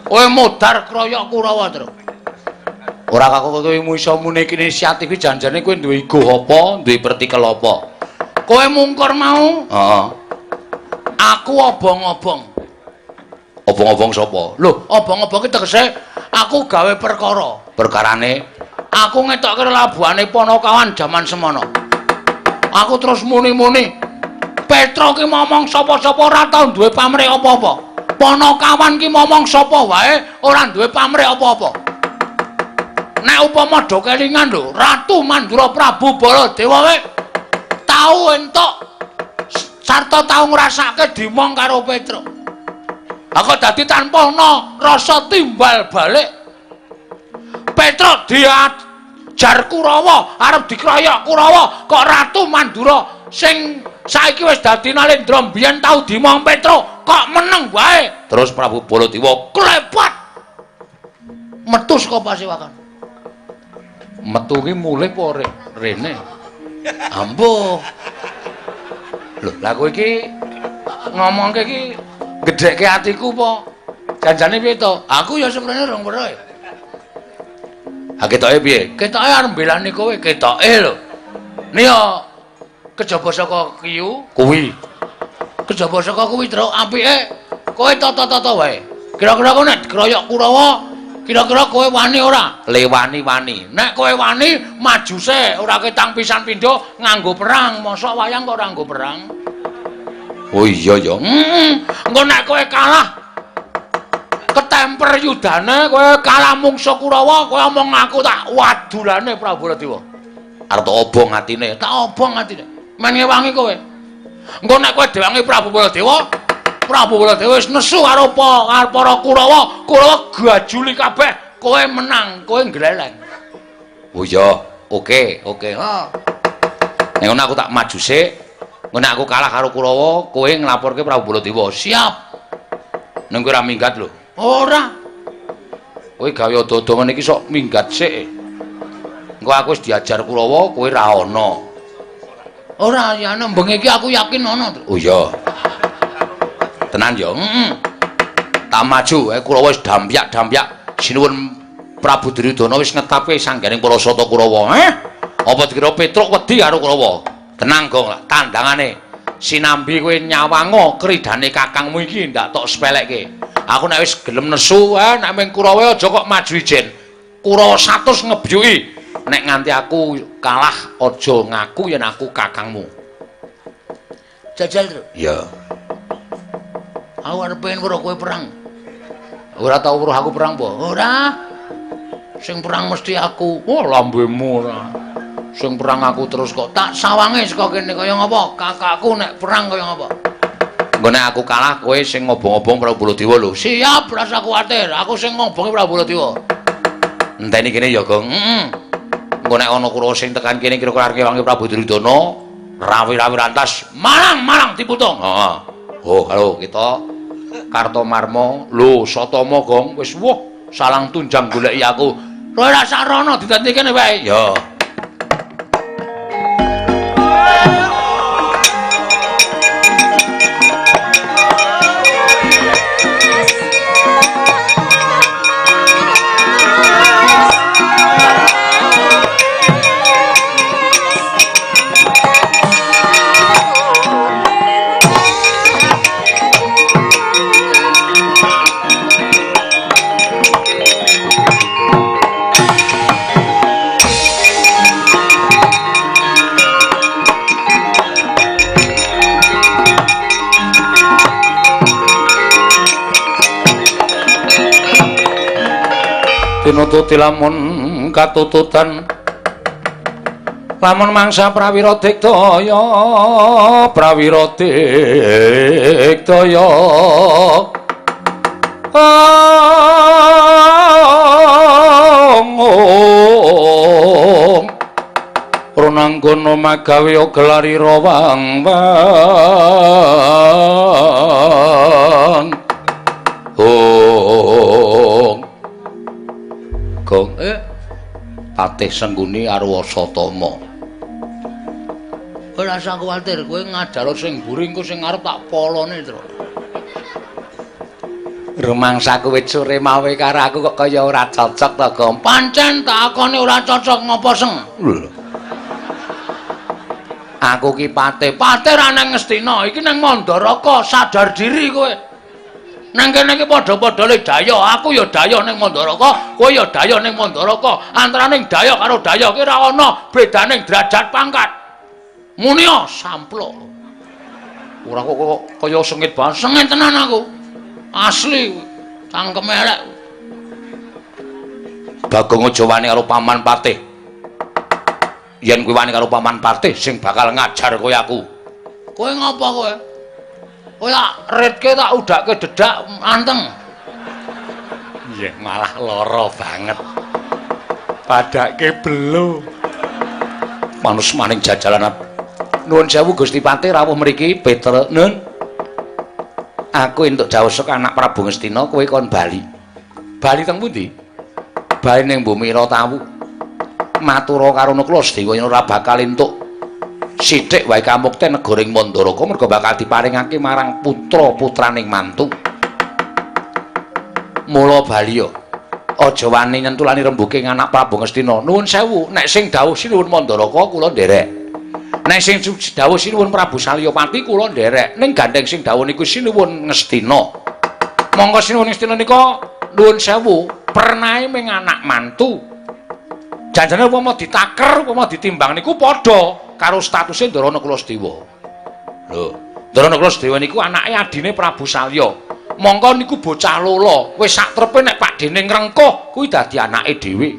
B: kowe modar kroyok Kurawa, Tru.
A: Ora kok kowe iso muni inisiatif iki janjane kowe duwe igo apa, duwe pertikel apa?
B: Kowe mungkur mau?
A: Heeh.
B: Aku obong-obong.
A: Obong-obong sapa?
B: Lho, obong-obong ki tegese aku gawe perkara.
A: Perkarane
B: aku ngetokke labuhane Panakawan jaman semono. Aku terus muni-muni, Petro ki momong sapa-sapa ora tau duwe pamrih apa-apa. Panakawan ki momong sapa wae ora duwe pamrih apa-apa. Nek upama do kelingan lho, Ratu Mandura Prabu Baladewa wae tau entuk sarta tau ngrasake dimong karo Petro. Aku dadi tanpa ana rasa timbal balik. Petro diajar Kurawa, arep dikroyok Kurawa, kok Ratu Mandura sing saiki wis dadi Nalendra mbiyen tau dimong Petro, kok meneng wae.
A: Terus Prabu Baladewa
B: klepat metu saka pasewakan.
A: Metu ki mulih apa rene?
B: Ampuh.
A: Lho, lah kowe iki ngomongke iki gedhekke atiku apa? Janjane piye to?
B: Aku ya sebenarnya rong weruh.
A: Ha ketoke piye?
B: Ketoke arep mbelani kowe, ketoke lho. Niya kejaba saka kiyu
A: kuwi.
B: Kejaba saka kuwi, Truk, apike kowe tata-tata wae. Kira-kira kowe nek dikroyok Kurawa, kira-kira kowe wani ora?
A: Le wani-wani.
B: Nek kowe wani maju sik, ora ketang pisan pindho nganggo perang. Mosok wayang kok ora nganggo perang?
A: Oh iya ya.
B: Engko nek kowe kalah ketemper yudane, kowe kalah mungsuh Kurawa, kowe omong aku tak wadulane Prabu Baladewa.
A: Arep tak obong atine,
B: tak obong atine. Men ngewangi kowe. Engko nek kowe diwangi Prabu Baladewa, Prabu Baladewa wis nesu karo para Kurawa, Kurawa gajuli kabeh, kowe menang, kowe ngleleng.
A: Oh iya, oke, oke.
B: Ha.
A: Nek ngono aku tak maju sik. Engko nek aku kalah karo Kurawa, kowe nglaporke Prabu Baladewa.
B: Siap.
A: Ning kowe ora minggat lho.
B: Ora.
A: Kowe gawe ado-ado ngene iki sok minggat sik. Engko aku wis diajar Kurawa, kowe ra ana.
B: Ora, ya ana bengi iki aku yakin ana.
A: Oh iya. Tenan ya.
B: Heeh.
A: Tak maju, Kurawa wis dampyak-dampyak. Sinuwun Prabu Duryudana wis ngetape sangganing para sata Kurawa. Apa dikira Petruk wedi karo Kurawa? Tenang, Gong, tandangane. Sinambi kowe nyawango kridane kakangmu iki ndak tok sepelekke. Aku nek wis gelem nesu, nek ming Kurawa aja kok maju ijen. Kurawa 100 ngebyuki. Nek nganti aku kalah aja ngaku yen aku kakangmu.
B: Jajal, Tru.
A: Iya.
B: Aku arep pengen weruh kowe perang.
A: Ora tau weruh aku perang apa?
B: Ora. Sing perang mesti aku.
A: Wah, lambemu ora. Sing perang aku terus kok
B: tak sawange saka kene kaya ngapa? Kakakku nek perang kaya ngapa?
A: Engko nek aku kalah kowe sing ngobong-obong Prabu Baladewa lho.
B: Siap, rasa kuwatir. Aku sing ngobongi Prabu Baladewa.
A: Enteni kene ya, Gong. Heeh. Engko nek ana Kurawa sing tekan kene kira-kira arep ngewangi Prabu Duryudana, rawi-rawi rantas, malang-malang diputung. Heeh. Oh, halo kita Kartomarma, lho Satama Gong wis wah salang tunjang goleki aku.
B: Kowe ora sarana didadi kene wae.
A: Ya. Tinututi lamun katututan lamun mangsa prawira diktaya prawira diktaya Runanggono magawe gelarira wang wang Ong Gong Patih Sengguni arwa Satama.
B: Ora usah kuwatir, kowe ngajaro sing mburi engko sing ngarep tak polone, Tru.
A: Rumangsaku wit sore mawe karo aku kok kaya ora cocok to, Gong.
B: Pancen tak akone ora cocok ngopo, Seng?
A: Lho. Aku ki patih,
B: patih ra nang Ngastina, iki nang Mandaraka, sadar diri kowe. Nang kene iki padha-padha le daya, aku ya daya ning Mandaraka, kowe ya daya ning Mandaraka. Antaraning daya karo daya ki ora ana bedaning derajat pangkat. Muni samplok.
A: Ora kok kaya sengit banget.
B: Sengit tenan aku. Asli cangkeme elek.
A: Bagong aja wani karo Paman Patih. Yen kowe wani karo Paman Patih sing bakal ngajar kowe aku.
B: Kowe ngopo kowe? Kowe tak ritke tak udake dedak anteng.
A: Iya, malah lara banget. Padake belo. Manus maning jajalan. Nuwun sewu Gusti Patih rawuh mriki Peter Nun. Aku entuk dawuh saka anak Prabu Ngastina kowe kon bali. Bali teng pundi? Bali ning Bumi Ratawu. Matura karo Nakula Sedewa yen ora bakal entuk sithik wae kamukten negara ing Mandaraka merga bakal diparingake marang putra-putraning mantu. Mula bali ya aja wani nyentulani rembuke anak Prabu Ngastina. Nuwun sewu, nek sing dawuh sinuwun Mandaraka kula nderek. Nek sing dawuh sinuwun Prabu Salyapati kula nderek. Ning gandeng sing dawuh niku sinuwun Ngastina. Monggo sinuwun Ngastina nika nuwun sewu, pernahe ming anak mantu. Janjane upama ditaker, upama ditimbang niku padha karo statuse Ndara Nakula Sedewa. Lho, Ndara Nakula Sedewa niku anake adine Prabu Salya. Mongko niku bocah lolo, wis sak trepe nek pakdene ngrengkuh kuwi dadi anake dhewe.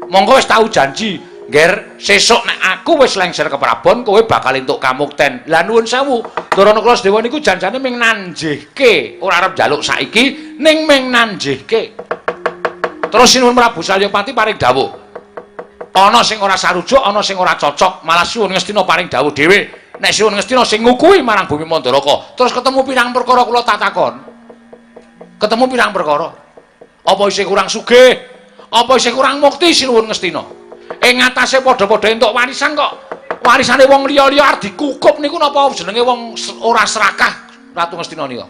A: Mongko wis tau janji, "Ngger, sesuk nek aku wis lengser ke Prabon, kowe bakal entuk kamukten." Lah nuwun sewu, Ndara Nakula Sedewa niku janjane ming nanjihke, ora arep njaluk saiki, ning ming nanjihke. Terus sinuwun Prabu Salyapati paring dawuh. Ana sing ora sarujuk, ana sing ora cocok, malah Sinuwun Ngastina paring dawuh dhewe. Nek Sinuwun Ngastina sing ngukuhi marang bumi Mandaraka, terus ketemu pirang perkara kula tatakon. Ketemu pirang perkara. Apa isih kurang sugih? Apa isih kurang mukti Sinuwun Ngastina? Ing ngatasé padha-padha entuk warisan kok. Warisane wong liya-liya arep dikukup niku napa jenenge wong ora serakah Ratu Ngastina nika?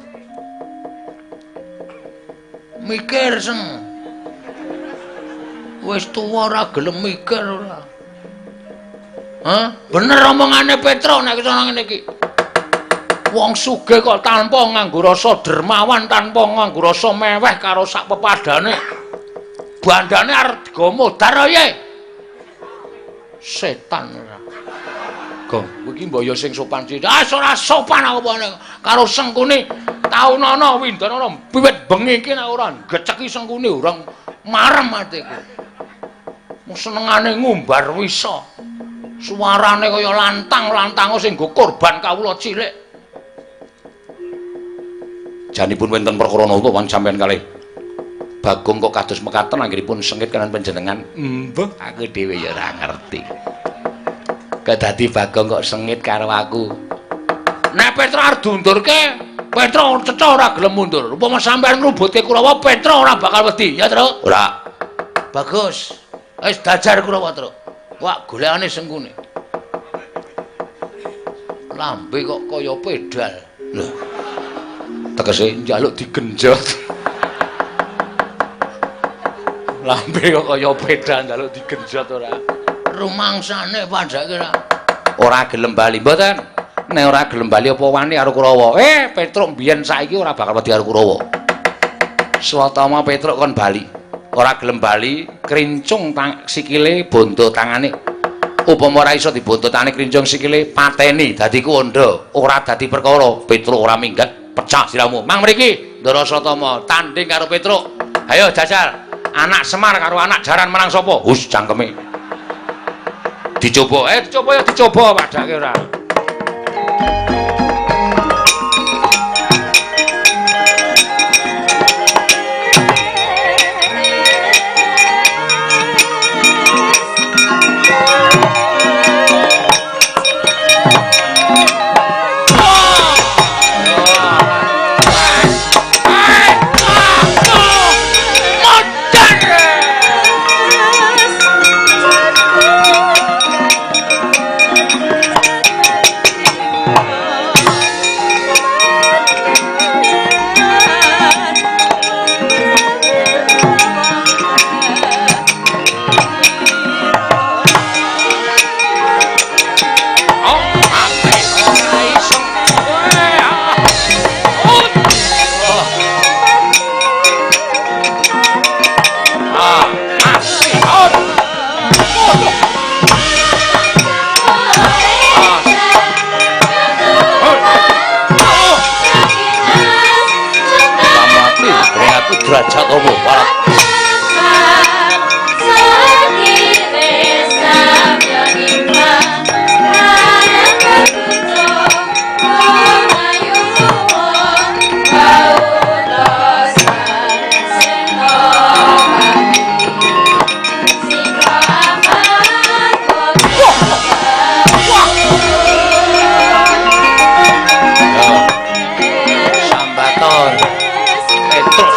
B: Mikir seng. Wis tuwa ora gelem mikir ora. Hah? Bener omongane Petro nek iso ngene iki. Wong sugih kok tanpa nganggo rasa dermawan, tanpa nganggo rasa meweh karo sak pepadane. Bandane arep digawa modar ae. Setan ora. Gong, kowe iki mbaya sing sopan sithik. Ah, ora sopan aku apa karo Sengkuni. Taunana windanana wiwit bengi iki nek ora geceki Sengkuni ora marem atiku. Mung senengane ngumbar wisa. Suarane kaya lantang-lantang sing nggo korban kawula cilik.
A: Janipun wonten perkara napa wan sampeyan kalih Bagong kok kados mekaten anggenipun sengit kaliyan panjenengan? Mbah, aku dhewe ya ora ngerti. Kedadi Bagong kok sengit karo aku.
B: Nek Petruk arep diundurke, Petruk cetha ora gelem mundur. Upama sampeyan ngrubutke Kurawa, Petruk ora bakal wedi, ya, Truk?
A: Ora.
B: Bagus. Wis dajar Kurawa, Truk. Wah, golekane Sengkuni. Lambe kok kaya pedal.
A: Lho. Tegese
B: njaluk digenjot. Lambe kok kaya pedal njaluk digenjot ora. Rumangsane padhake ora.
A: Ora gelem bali mboten. Nek ora gelem bali apa wani karo Kurawa? Petruk mbiyen saiki ora bakal wedi karo Kurawa. Swatama Petruk kon bali. Ora gelem bali, krincung sikile bondo tangane. Upama ora iso dibondo tangane krincung sikile pateni dadi kuwanda, ora dadi perkara. Petruk ora minggat, pecah siramu. Mang mriki, Ndara Satama tanding karo Petruk. Ayo jajal. Anak Semar karo anak jaran menang sapa? Hus cangkeme. Dicoba, dicoba ya dicoba padake ora. Derajat apa walah. Sambaton Petruk.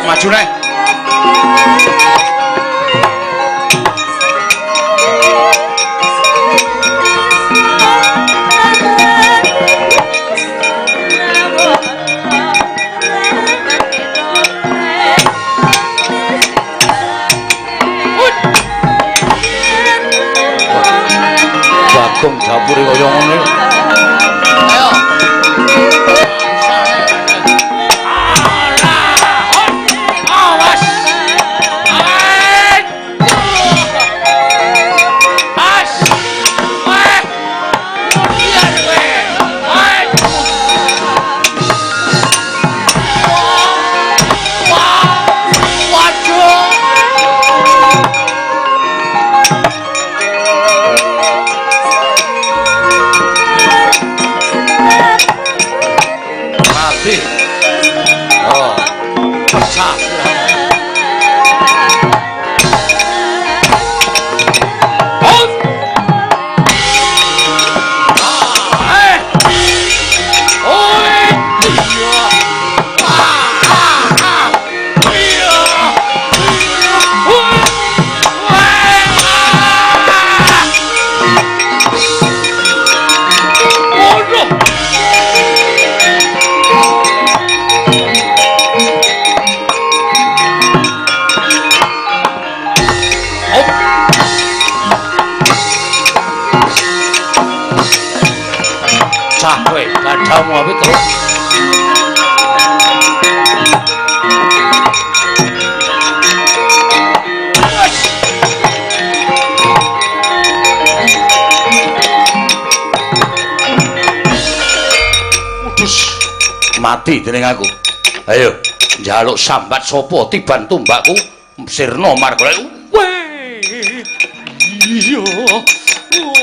A: Maju neh. Bagong dapure kaya ngene.
B: Ayo.
A: sirahmu api terus. Udus mati dening aku. Ayo njaluk sambat sapa tiban tumbakku sirna margolek.
B: Weh. Iya.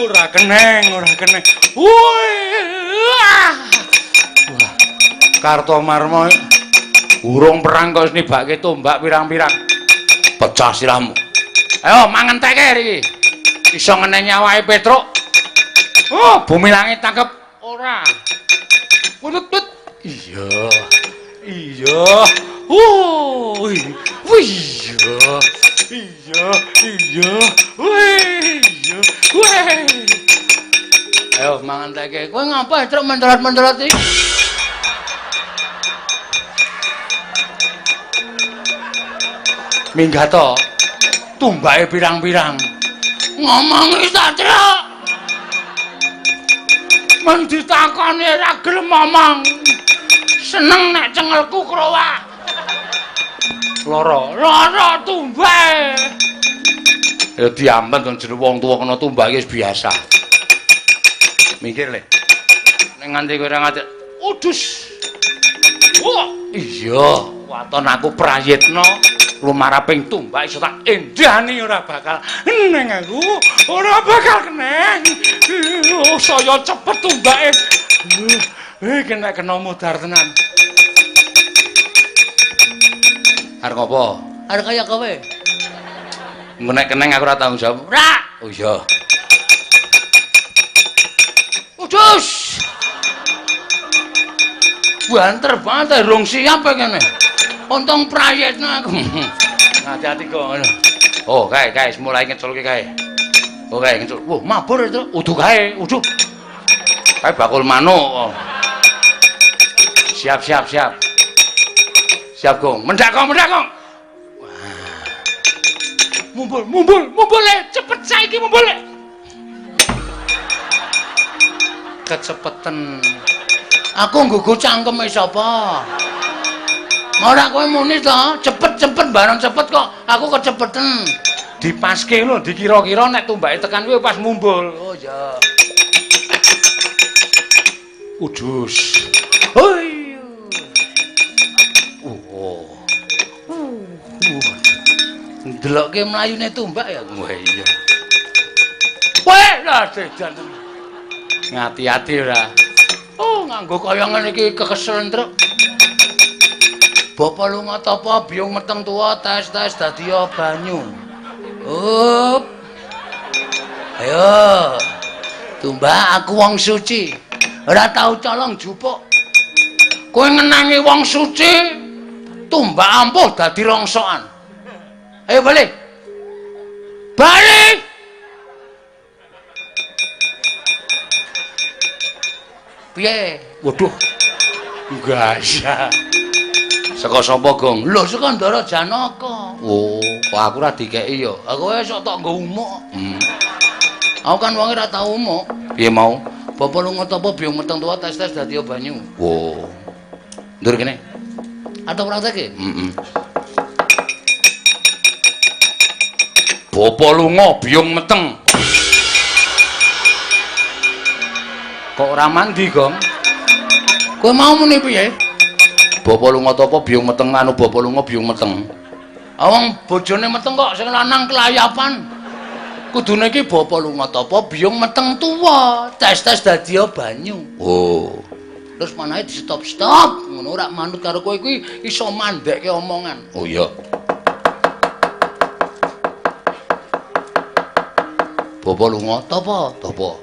B: Ora keneng, ora keneng. Wah.
A: Wah. Kartomarma urung perang kok wis nibake tombak pirang-pirang. Pecah sirahmu. Ayo mangenteke iki. Iso ngeneni awake Petruk. Oh, bumi langit tangkep ora. Wut-wut.
B: Iya. Iya. Oh, iya. Iya, iya. Wih, iya. Wih.
A: Ayo mangenteke. Kowe ngapa truk mendelot-mendelot iki? Minggat to. Tumbake pirang-pirang. Ngomongi ta, Truk. Men ditakoni ora gelem ngomong. Seneng nek cengelku krowak. Lara, lara tumbake. Ya diamben to jeneng wong tuwa kena tumbake wis biasa. Minggir le. Nek nganti kowe ora nganti udus. Wah, iya, waton aku prayitna lumaraping tumbak iso tak
B: endani ora bakal neng aku, ora bakal keneng. Oh, saya cepet tumbake. Kena kena modar tenan.
A: Arep apa? Arep kaya kowe. Nek keneng aku ora tanggung jawab. Ora. Oh iya. Udus. Banter banget rong siap kene. Untung prayitna aku. Hati-hati kok. Oh, kae kae mulai ngeculke kae. Oh, kae ngecul. Wah, mabur itu. Udu kae, udu. Kae bakul manuk. Oh. Siap, siap, siap. Siap, Gong. Mendak, Gong, mendak, Gong. Wah.
B: Mumbul, mumbul, mumbul le, cepet saiki mumbul le.
A: Kecepeten. Aku nggugu cangkeme sapa? Ora kowe muni to, cepet-cepet bareng cepet kok aku kecepeten.
B: Dipaske lho, dikira-kira nek tumbake tekan kuwi pas mumbul.
A: Oh iya.
B: Udus.
A: Oh iya. Oh. Ndelokke mlayune tumbak ya. Wah iya.
B: Weh, lah dedan.
A: Ngati-ati ora. Oh, nganggo kaya ngene iki kekeselen truk. Bapa lunga tapa biyung meteng tuwa tes-tes dadi banyu. Up. Ayo. Tumbak aku wong suci. Ora tau colong jupuk. Kowe ngenangi wong suci, tumbak ampuh dadi rongsokan. Ayo balik. Balik. Piye?
B: Waduh. Gaya.
A: Saka sapa, Gong? Lho, saka Ndara Janaka. Oh, kok aku ora dikeki ya. Aku wis sok tok nggo umuk. Aku kan wonge ora tau umuk. Piye mau? Bapa lunga tapa biyung meteng tuwa tes-tes dadi banyu. Oh. Ndur kene. Atau praktekke? Heeh.
B: Bapa lunga biyung meteng.
A: Kok ora mandi, Gong? Kowe mau muni piye? Bapa lunga tapa biyung meteng anu bapa lunga biyung meteng. Wong bojone meteng kok sing lanang kelayapan. Kudune iki bapa lunga tapa biyung meteng tuwa, tes-tes dadi banyu. Oh. Terus manahe di stop-stop, ngono ora manut karo kowe kuwi iso mandhekke omongan.
B: Oh iya.
A: Bapa lunga tapa? Tapa.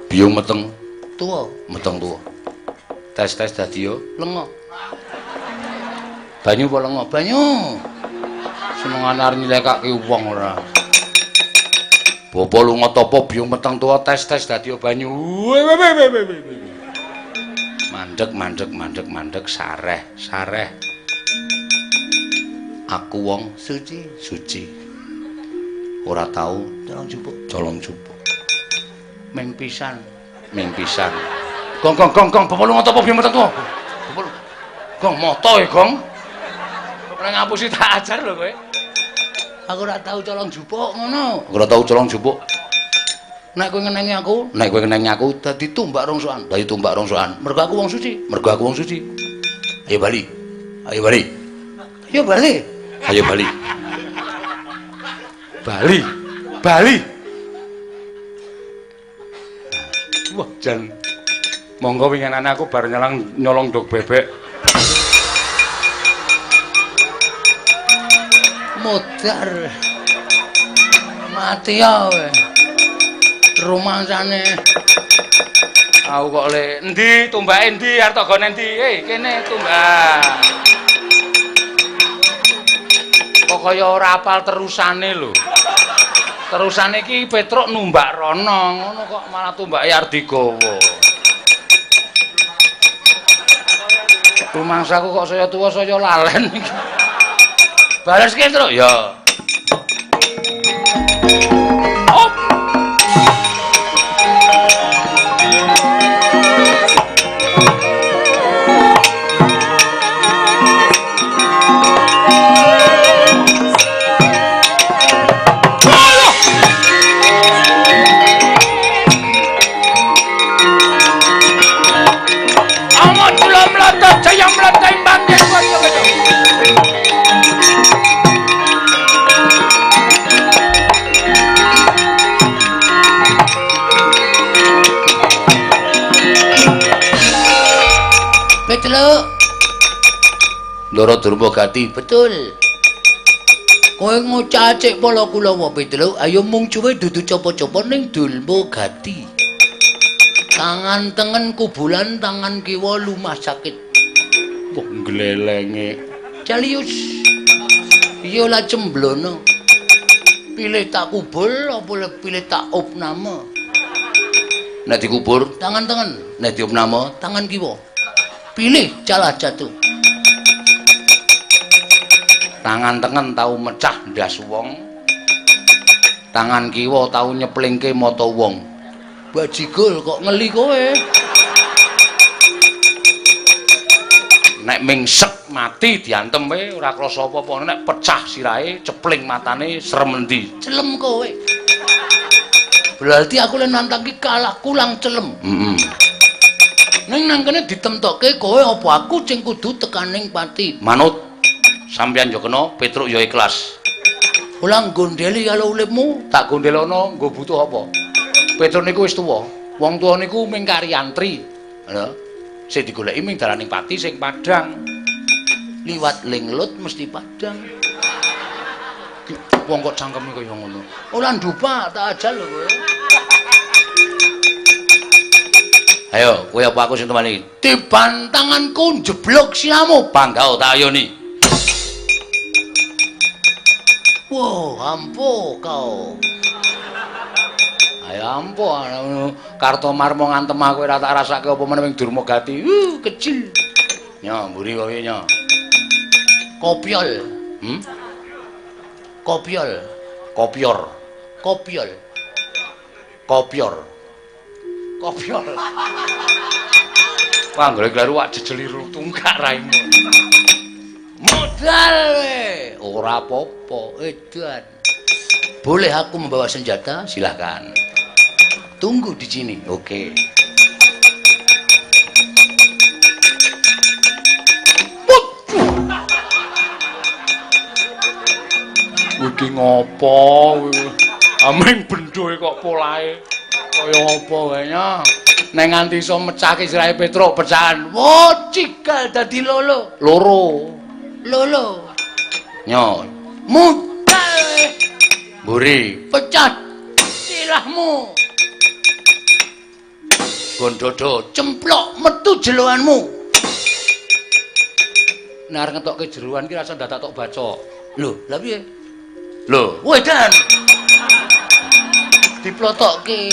A: Biyung meteng tuwa, meteng tuwa. Tes-tes dadi yo lenga. Banyu apa lenga? Banyu. Senengane arep nyilekake wong ora. Bapa lunga tapa biyung meteng tuwa tes-tes dadi banyu. Mandek mandek mandek mandek sareh sareh. Aku wong suci suci. Ora tau colong jupuk, colong jupuk. Ming pisan, ming pisan. Gong gong gong gong, bapak lu ngoto apa piye meteng tuwa? Bapak lu. Gong moto ya, Gong. Ora ngapusi tak ajar lho kowe. Aku ora tau colong jupuk ngono. Aku ora tau colong jupuk. Nek kowe ngenengi aku, nek kowe ngenengi aku dadi tumbak rongsokan, dadi tumbak rongsokan. Mergo aku wong suci, mergo aku wong suci. Ayo bali. Ayo bali. Ayo bali. Ayo bali. Bali. Bali. Wah, jan. Monggo winginane aku bar nyelang nyolong ndog bebek. Modar. Mati ya kowe. Rumangsane aku kok le endi tumbake endi arep tok gone endi? Kene tumbak. Kok kaya ora apal terusane lho. Terusane iki Petruk numbak rono, ngono kok malah tumbake arep digawa. Rumangsaku kok saya tuwa saya lalen iki. Baleske, Truk. Ya. Op. Ndara Durmagati, betul. Kowe ngocacik pala kulawa Petruk, ayo mung cuwe dudu copo-copo ning Durmagati. Tangan tengen kubulan, tangan kiwa lumah sakit. Wah, glelenge. Calius. Iya lah cemblono. Pilih tak kubur apa pilih tak opname? Nek dikubur tangan tengen, nek diopname tangan kiwa. Pilih calah jatuh. Tangan tengen tau mecah ndas wong. Tangan kiwa tau nyeplingke mata wong. Bajigul kok ngeli kowe. Nek mingsek mati diantem kowe ora krasa apa-apa, nek pecah sirahe cepling matane serem endi? Celem kowe. Berarti aku le nantang ki kalah kulang celem. Heeh. Ning nang kene ditemtokke kowe apa aku sing kudu tekaning pati. Manut. Sampeyan yo kena, Petruk yo ikhlas. Ora gondeli karo uripmu, tak gondelono nggo butuh apa? Petruk niku wis tuwa. Wong tuwa niku ming karyantri. Lho, sing digoleki ming dalaning pati sing padhang. Liwat linglut mesti padhang. Wong kok cangkeme kaya ngono. Ora ndupak, tak ajal lho kowe. Ayo, kowe apa aku sing temani? Tiban tanganku njeblok siramu, bangga tak ayoni. Wow, ampuh kau. Ayo ampuh, Kartomarmo ngantem aku ora tak rasake apa meneh ning Durmagati. Kecil. Nyo, mburi kowe nyo. Kopiol. Kopiol. Kopior. Kopiol. Kopior. Kopior. Wah, golek kleru wak jejeli tunggak raimu. Modal we. Ora apa-apa, edan. Boleh aku membawa senjata? Silahkan. Tunggu di sini. Oke. Iki ngopo? Aming bendhoe kok polahe kaya apa wae nya. Nek nganti iso mecahke sirahe Petruk pecahan. Wo, cigal dadi lolo. Loro. Lolo. Nyo. Mudal. Mburi, pecah silahmu. Gondodo cemplok metu jeloanmu. Nek arep ngetokke jeroan ki rasa dadak tok baca. Lho, lha piye? Lho, wedan. Diplotokke.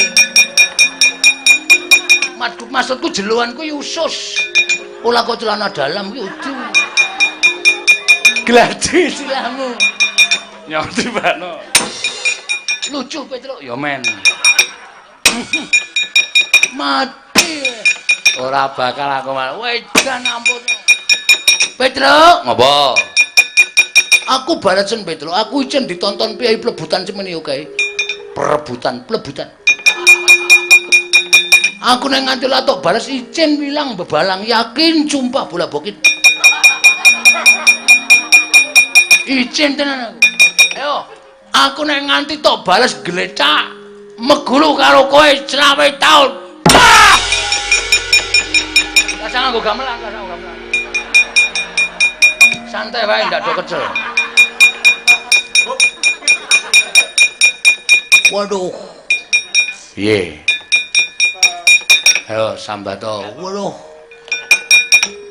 A: Maksudku jeloanku ya usus. Ora kok celana dalam ki udu. Gladi silahmu. Nyong tibakno. Lucu Petruk ya men. Mati. Ora bakal aku malah. Wedan ampun. Petruk, ngopo? Aku balesen Petruk, aku icen ditonton piyai plebutan semene oke. Perebutan, plebutan. Aku nek nganti latok bales icen wilang bebalang yakin sumpah bola bokit. Icen tenan aku. Ayo, aku nek nganti tok bales glecak megulu karo kowe 25 taun. Ah! Rasah nganggo gamelan, rasah nganggo gamelan. Santai wae ndak do kecel. Waduh. Piye? Ayo sambato. Waduh.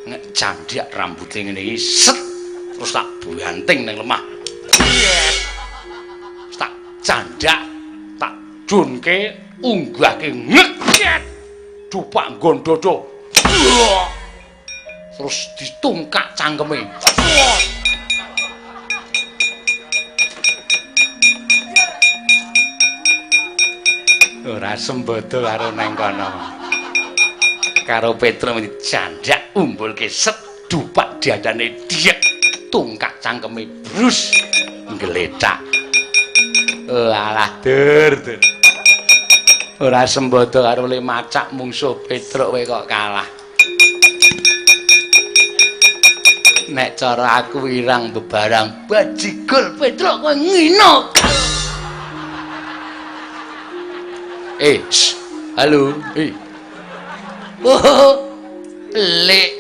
A: Nek candhak rambute ngene iki set terus tak banting ning lemah. Tak candhak, tak junke, unggahke ngek. Dupak nggon dodo. Terus ditungkak cangkeme. Ora sembodo karo neng kono. Karo Petruk dicandhak umbulke set dupak diadane diek tungkak cangkeme brus nggletak. Alah dur dur. Ora sembodo karo le macak mungsuh Petruk kowe kok kalah. Nek cara aku wirang bebarang bajigul Petruk kowe ngino. Halo. Oh, lek.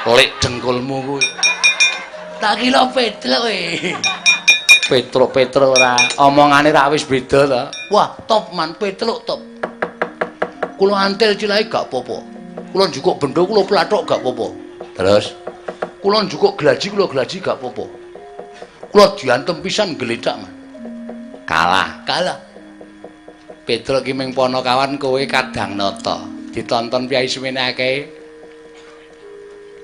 A: Lek dengkulmu kuwi. Tak kira Petruk kowe. Petruk-Petruk ora omongane ra wis beda to. Wah, top man Petruk top. Kula antil cilahe gak apa-apa. Kula njukuk bendo kula plathok gak apa-apa. Terus kula njukuk glaji kula glaji gak apa-apa. Kula diantem pisan gledak man. Kalah, kalah. Petruk ki ming ponokawan kowe kadang nata. Ditonton piyai semene akeh.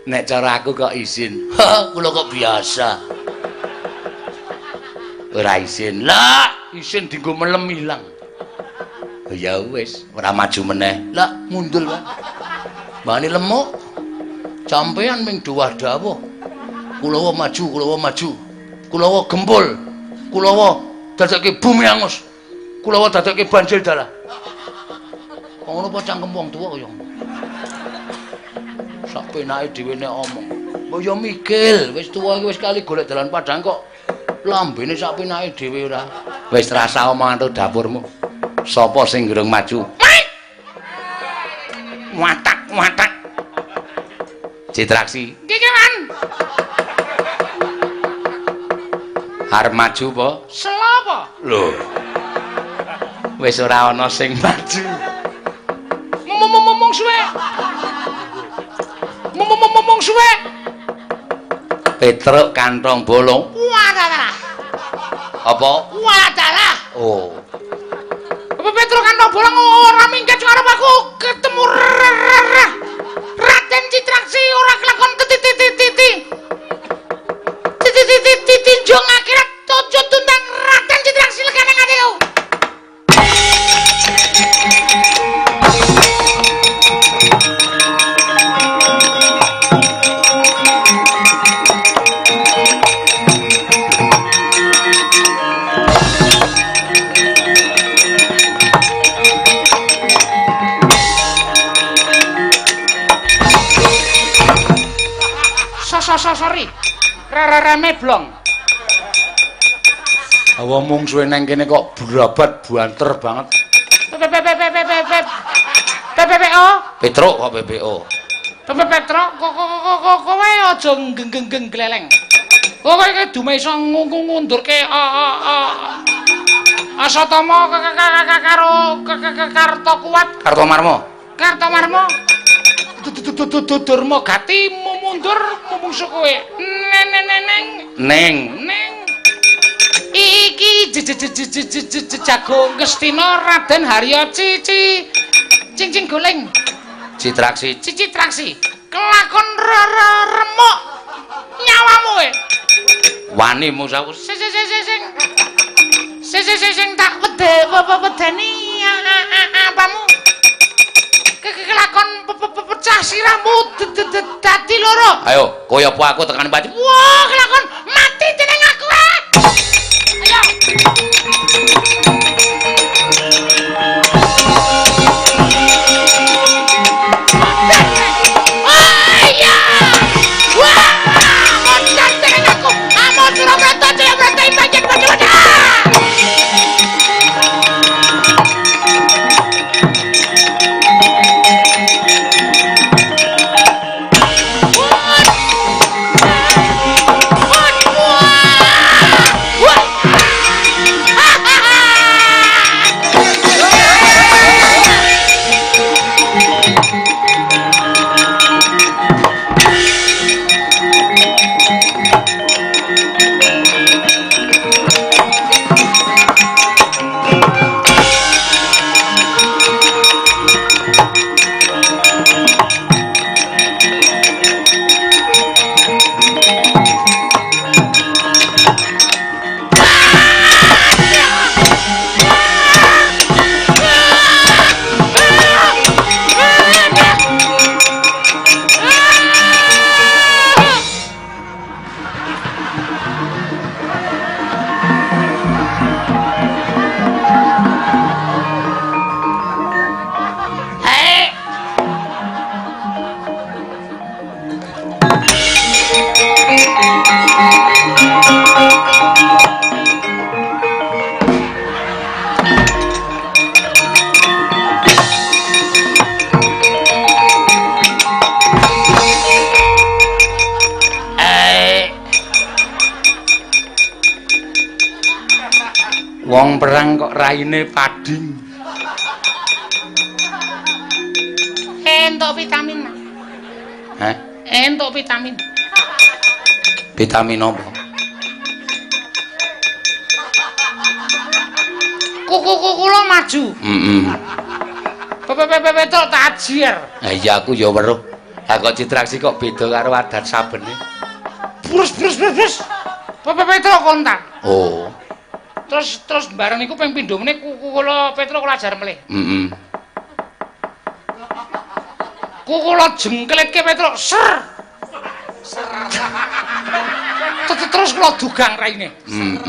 A: Nek cara aku kok izin. Kula kok biasa. Ora izin. Lah, izin dienggo melem ilang. Oh ya wis, ora maju meneh. Lah, mundul wae. Mbane lemuk. Sampeyan ming dawah dawuh. Kulawa maju, kulawa maju. Kulawa gempul. Kulawa dadekke bumi angus. Kulawa dadekke banjir dalah. Kok ngono apa cangkem wong tuwa kaya ngono. Sak penake dhewe nek omong. Mbok ya mikir, wis tuwa iki wis kali golek dalan padang kok lambene sak penake dhewe ora. Wis rasa omongan to dapurmu. Sapa sing gerung maju? Watak, watak. Citraksi. Nggih, Man. Arep maju apa?
B: Sela apa?
A: Lho. Wis ora ana sing maju.
B: Mumung suwe. Mumung suwe.
A: Petruk kantong bolong.
B: Wadalah.
A: Apa?
B: Wadalah.
A: Oh.
B: Apa Petruk kantong bolong ora minggat arep aku ketemu Raden Citraksi ora kelakon titi-titi. Titi-titi tinjung akhirat tuju tuntang Raden Citraksi lekane atiku. Sorry. Rereme blong.
A: Hawa mungsuhe nang kene kok brabat banter banget.
B: PPPO.
A: Petruk kok PPO.
B: Petruk kok kowe aja genggeng gleleng. Kowe iki dume iso ngundurke Asatama karo Kartokuwat.
A: Kartomarma.
B: Kartomarma. Durma gati mundur mungsuh kowe. Neng
A: neng
B: neng. Iki jago Ngastina Raden Harya Cici Cincin Goleng.
A: Citraksi.
B: Citraksi. Kelakon remuk nyawamu kowe.
A: Wani mungsuhku.
B: Sing sing sing tak wedeni apamu. Kelakon Sirah-sirahmu dadi loro.
A: Ayo, kowe apa aku tekan pati.
B: Wah, kelakon mati dening aku. Ayo. Ayo. Wah, moncar dening aku. Amon Surabrata Jayabrata ibajet padha-padha.
A: Wong perang kok raine pading.
B: Entuk vitamin, Mas.
A: Hah?
B: Entuk vitamin.
A: Vitamin apa?
B: Kuku-kuku kula maju.
A: Heeh.
B: Pepe-pepe tak ajier.
A: Lah iya aku ya weruh. Lah kok Citraksi kok beda karo adat sabene.
B: Brus brus brus brus. Pepe-pepe kontak.
A: Oh.
B: Terus bareng niku ping pindho meneh kuku kula Petro kula ajar melih.
A: Heeh.
B: Kuku kula jengkletke Petro ser. Terus kula dugang raine.
A: Heeh.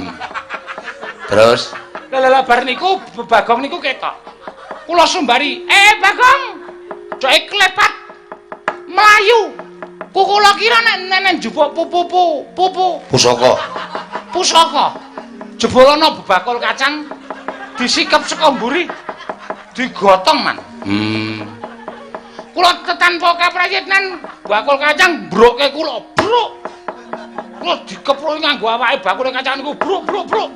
A: Terus
B: lah bar niku Bagong niku ketok. Kula sumbari, Bagong. Coke klepat mlayu. Kuku kula kira nek nek njupuk pupu pupu
A: pusaka.
B: Pusaka. Jebul ana bebakul kacang disikep saka mburi digotong, Man. Kula tanpa kaprayitnan bakul kacang mbroke kula, bruk. Kula dikepruki nganggo awake bakule kacang niku bruk bruk bruk.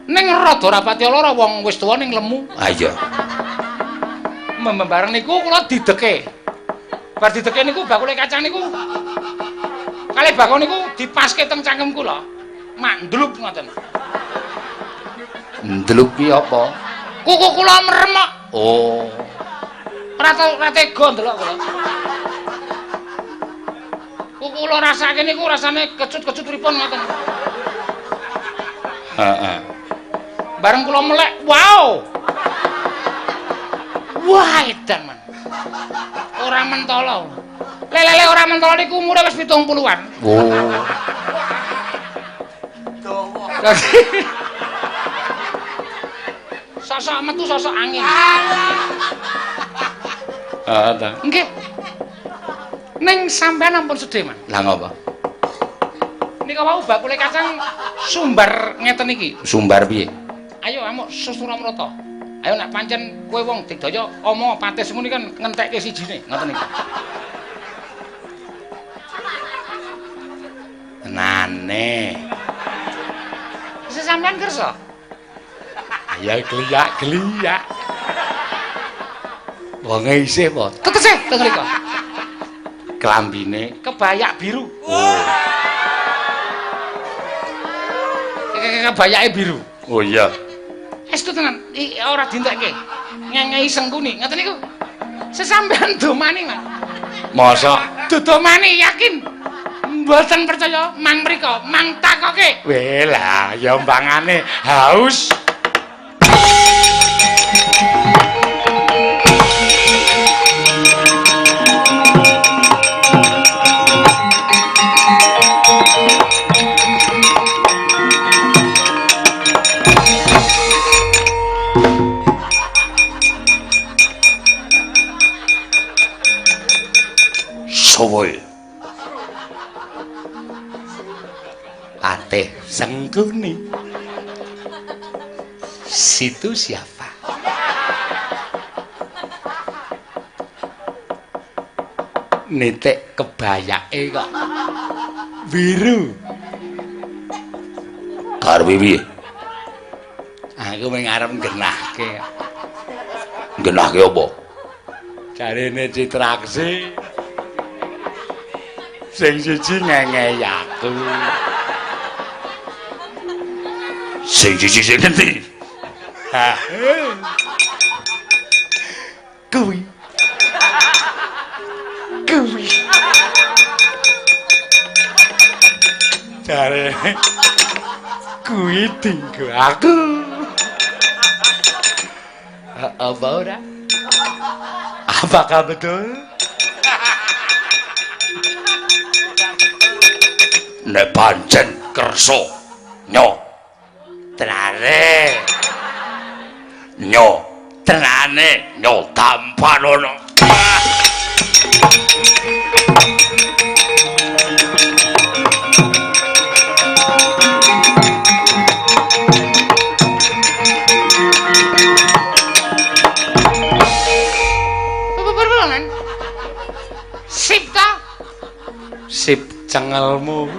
B: Ning rada ora pati lara wong wis tuwa ning lemu.
A: Ha iya.
B: Membareng niku kula dideke. Bar dideke niku bakule kacang niku kalih bakul niku dipaske teng cangkem kula. Mandlup ngoten.
A: Ndlup ki apa?
B: Kuku kula meremok.
A: Oh.
B: Ora tega ndelok kula. Kuku kula rasake niku rasane kecut-kecut pripun ngoten.
A: Heeh.
B: Bareng kula melek, wow. Wah, edan, Man. Ora mentolo. Lelele ora mentolo niku umure wis 70-an.
A: Oh.
B: Sosok metu sosok angin.
A: Heeh ta.
B: Nggih. Ning sampean ampun sedih, Man.
A: Lah ngopo?
B: Nika wau bakule kacang sumbar ngeten iki.
A: Sumbar piye?
B: Ayo amuk Susuramrata. Ayo nek pancen kowe wong digdaya omong patis ngono kan ngentekke sijine, ngoten iki.
A: Tenane.
B: Sampean kersa?
A: Ya kliyak-kliyak. Wonge isih apa?
B: Tetesih teng mriku.
A: Klambine
B: kebayak biru.
A: Oh.
B: Kebayake biru.
A: Oh iya.
B: Estu tenan, ora dintekke. Ngengehi sengkuni, ngoten niku. Sesampean domani, Mas.
A: Mosok
B: Dodomani yakin. Mboten percaya mang mriko, mang takoke.
A: Weh lah, ya mbangane haus. Kosowo.
B: Patih Sengkuni. Situ siapa? Nitik kebayake kok biru.
A: Karepe piye?
B: Aku mung arep nggenahke.
A: Nggenahke apa?
B: Jarene Citraksi sing siji ngengehi aku.
A: Sing siji sing endi?
B: Kuwi. Kuwi. Jare kuwi dinggo aku. Apa ora? Apakah betul?
A: Nek pancen kersa nyo
B: tenane
A: nyo tenane nyo tampanono.
B: Sip ta? Sip cengelmu.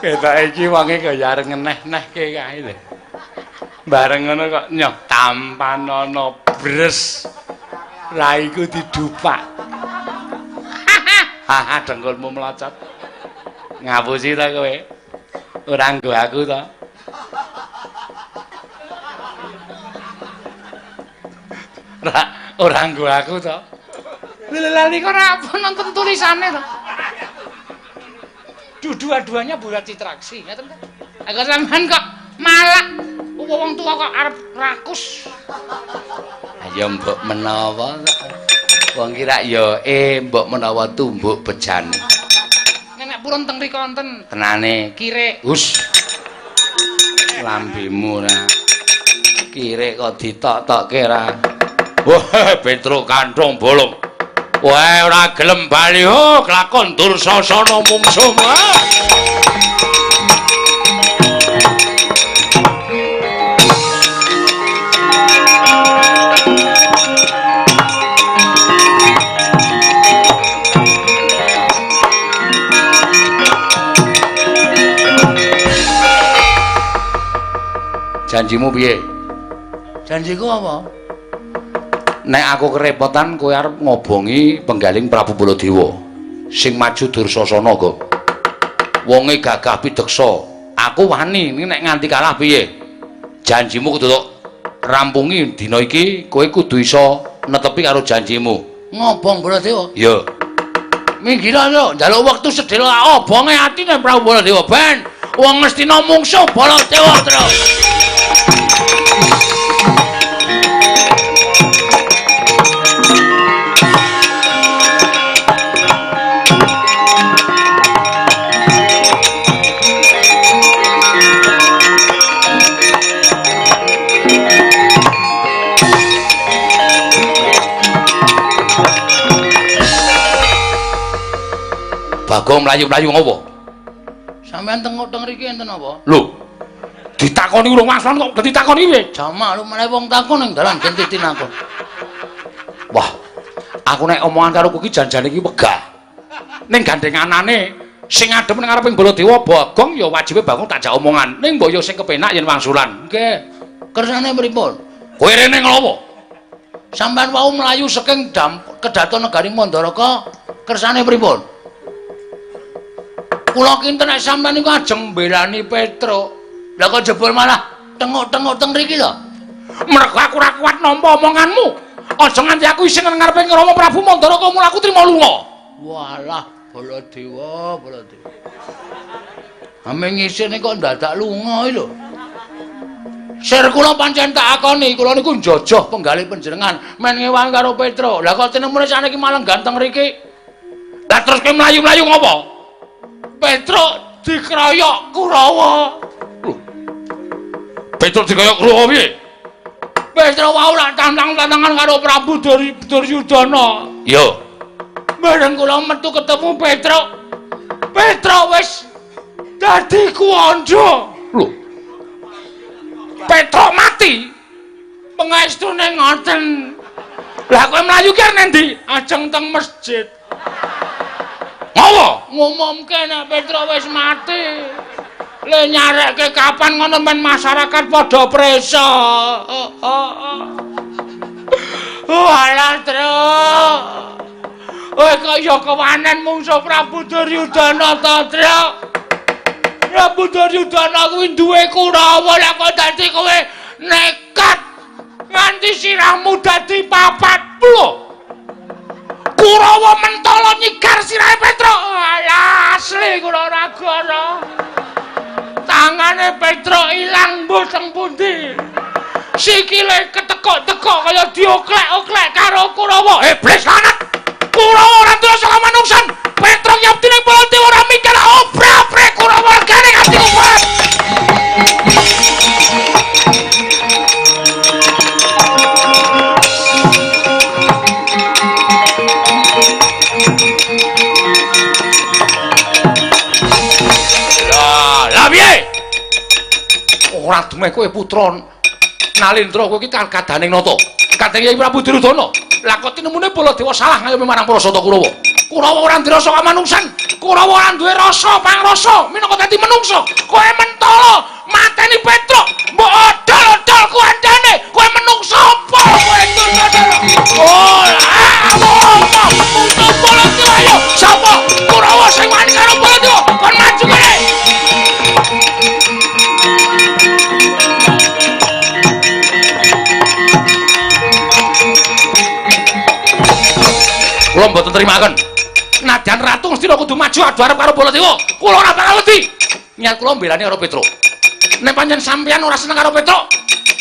B: Ketok iki wonge kaya arep ngeneh-nehke kae lho. Bareng ngono kok nyoh tampanono bres. Raiku didupak. Haha dengkulmu melocot. Ngapusi ta kowe? Ora nggo aku ta? Ora nggo aku ta? Lha kok ora nonton tulisane to. Dua-duanya buat Citraksi, ngoten ta? Aku sampean kok malah wong tua kok arep rakus.
A: Ayo mbok menawa wong ki rak ya mbok menawa tumbuk bejane.
B: Nek purun teng mriku wonten
A: tenane
B: kirik.
A: Hus. Lambemu ora. Kirik kok ditok-tokke ra. Wah, Petruk kanthong bolong. Wah, ora gelem bali ho, kelakon Dursasana mungsuh. Janjimu piye?
B: Janjiku apa?
A: Nek aku kerepotan kowe arep ngobongi penggaling Prabu Baladewa sing maju Dursasana kok. Wonge gagah pideksa. Aku wani nek nganti kalah piye? Janjimu kudu tok rampungi dina iki, kowe kudu iso netepi karo janjimu.
B: Ngobong Baladewa?
A: Iya.
B: Minggir lho, njaluk wektu sedhela obonge atine Prabu Baladewa ben wong Ngastina mungsuh Baladewa terus.
A: Bagong mlayu-mlayu ngopo?
B: Sampeyan tengok teng mriki enten apa?
A: Lho. Ditakoni urung masan kok ditakoni piye?
B: Jamak lho meneh wong takon ning dalan genti tinakon.
A: Wah. Aku nek omongan karo kowe iki janjane iki wegah. Ning gandhenganane sing ngadhep ning ngareping Baladewa Bagong ya wajibe Bagong tak jak omongan. Ning mbok ya sing kepenak yen wangsulan.
B: Nggih. Kersane pripun?
A: Kowe rene ngopo?
B: Sampeyan wau mlayu saking kedaton negari Mandaraka, kersane pripun? Kula kinten nek sampeyan niku ajeng mbelani Petruk. Lah kok jebul malah tengok-tengok teng mriki to?
A: Mergo aku ora kuat nampa omonganmu. Aja nganti aku isin nang ngarepe Rama Prabu Mandaraka mula aku trima lunga.
B: Walah, Baladewa, Baladewa. Ame ngisine kok ndadak lunga iki lho. Sir kula pancen tak akoni, kula niku njojoh penggalih panjenengan men ngewangi karo Petruk. Lah kok tinemune saniki malah ganteng mriki.
A: Lah terus kowe mlayu-mlayu ngopo?
B: Petruk dikroyok Kurawa.
A: Lho. Petruk dikroyok Kurawa piye?
B: Petruk wau lak tantang-tantangan karo Prabu Duryudana.
A: Yo.
B: Bareng kula metu ketemu Petruk. Petruk wis dadi kuwandha.
A: Lho.
B: Petruk mati. Pengestune ngoten. Lah kowe mlayu ki arep ndi? Ajeng teng masjid.
A: Ngopo?
B: Ngumumke nek Petruk wis mati. Le nyarekke kapan ngono men masyarakat padha presa. Oh alah, Truk. Kowe kok ya kewanen mungsuh Prabu Duryudana to, Truk? Prabu Duryudana kuwi duwe Kurawa, lah kok dadi kowe nekat nganti sirahmu dadi papat. Lho. Kurawa mentala nyigar sirahe Petruk. Alah, asli kula ora gara. Tangane Petruk ilang mbuh teng pundi. Sikile ketekuk-tekuk kaya dioklek-oklek karo Kurawa.
A: Iblis lanat. Kurawa ora duwe saka manungsan. Petruk yapti ning Baladewa ora mikir obra-obre Kurawa regane nganti kumat. Lah, lah piye? Ora dumeh kowe putra Nalendra, kowe iki kadaning nata. Kadang Kyai Prabu Duryudana. Lah kok tinemune Baladewa salah ngayomi marang para sata Kurawa. Kurawa ora duwe rasa kamanungsan. Kurawa ora duwe rasa pangrasa minangka dadi menungsa. Kowe mentala mateni Petruk, mbok odol-odol kuandane. Kowe menungsa apa kowe Duryudana? Oh, apa? Mungsuh Baladewa ayo. Sapa? Kurawa sing wani karo Baladewa? Kon maju kene. Kula mboten trimaken. Nadyan ratu Ngastina kudu maju adu arep karo Baladewa. Kula ora bakal wedi. Niat kula mbelani karo Petruk. Nek pancen sampeyan ora seneng karo Petruk,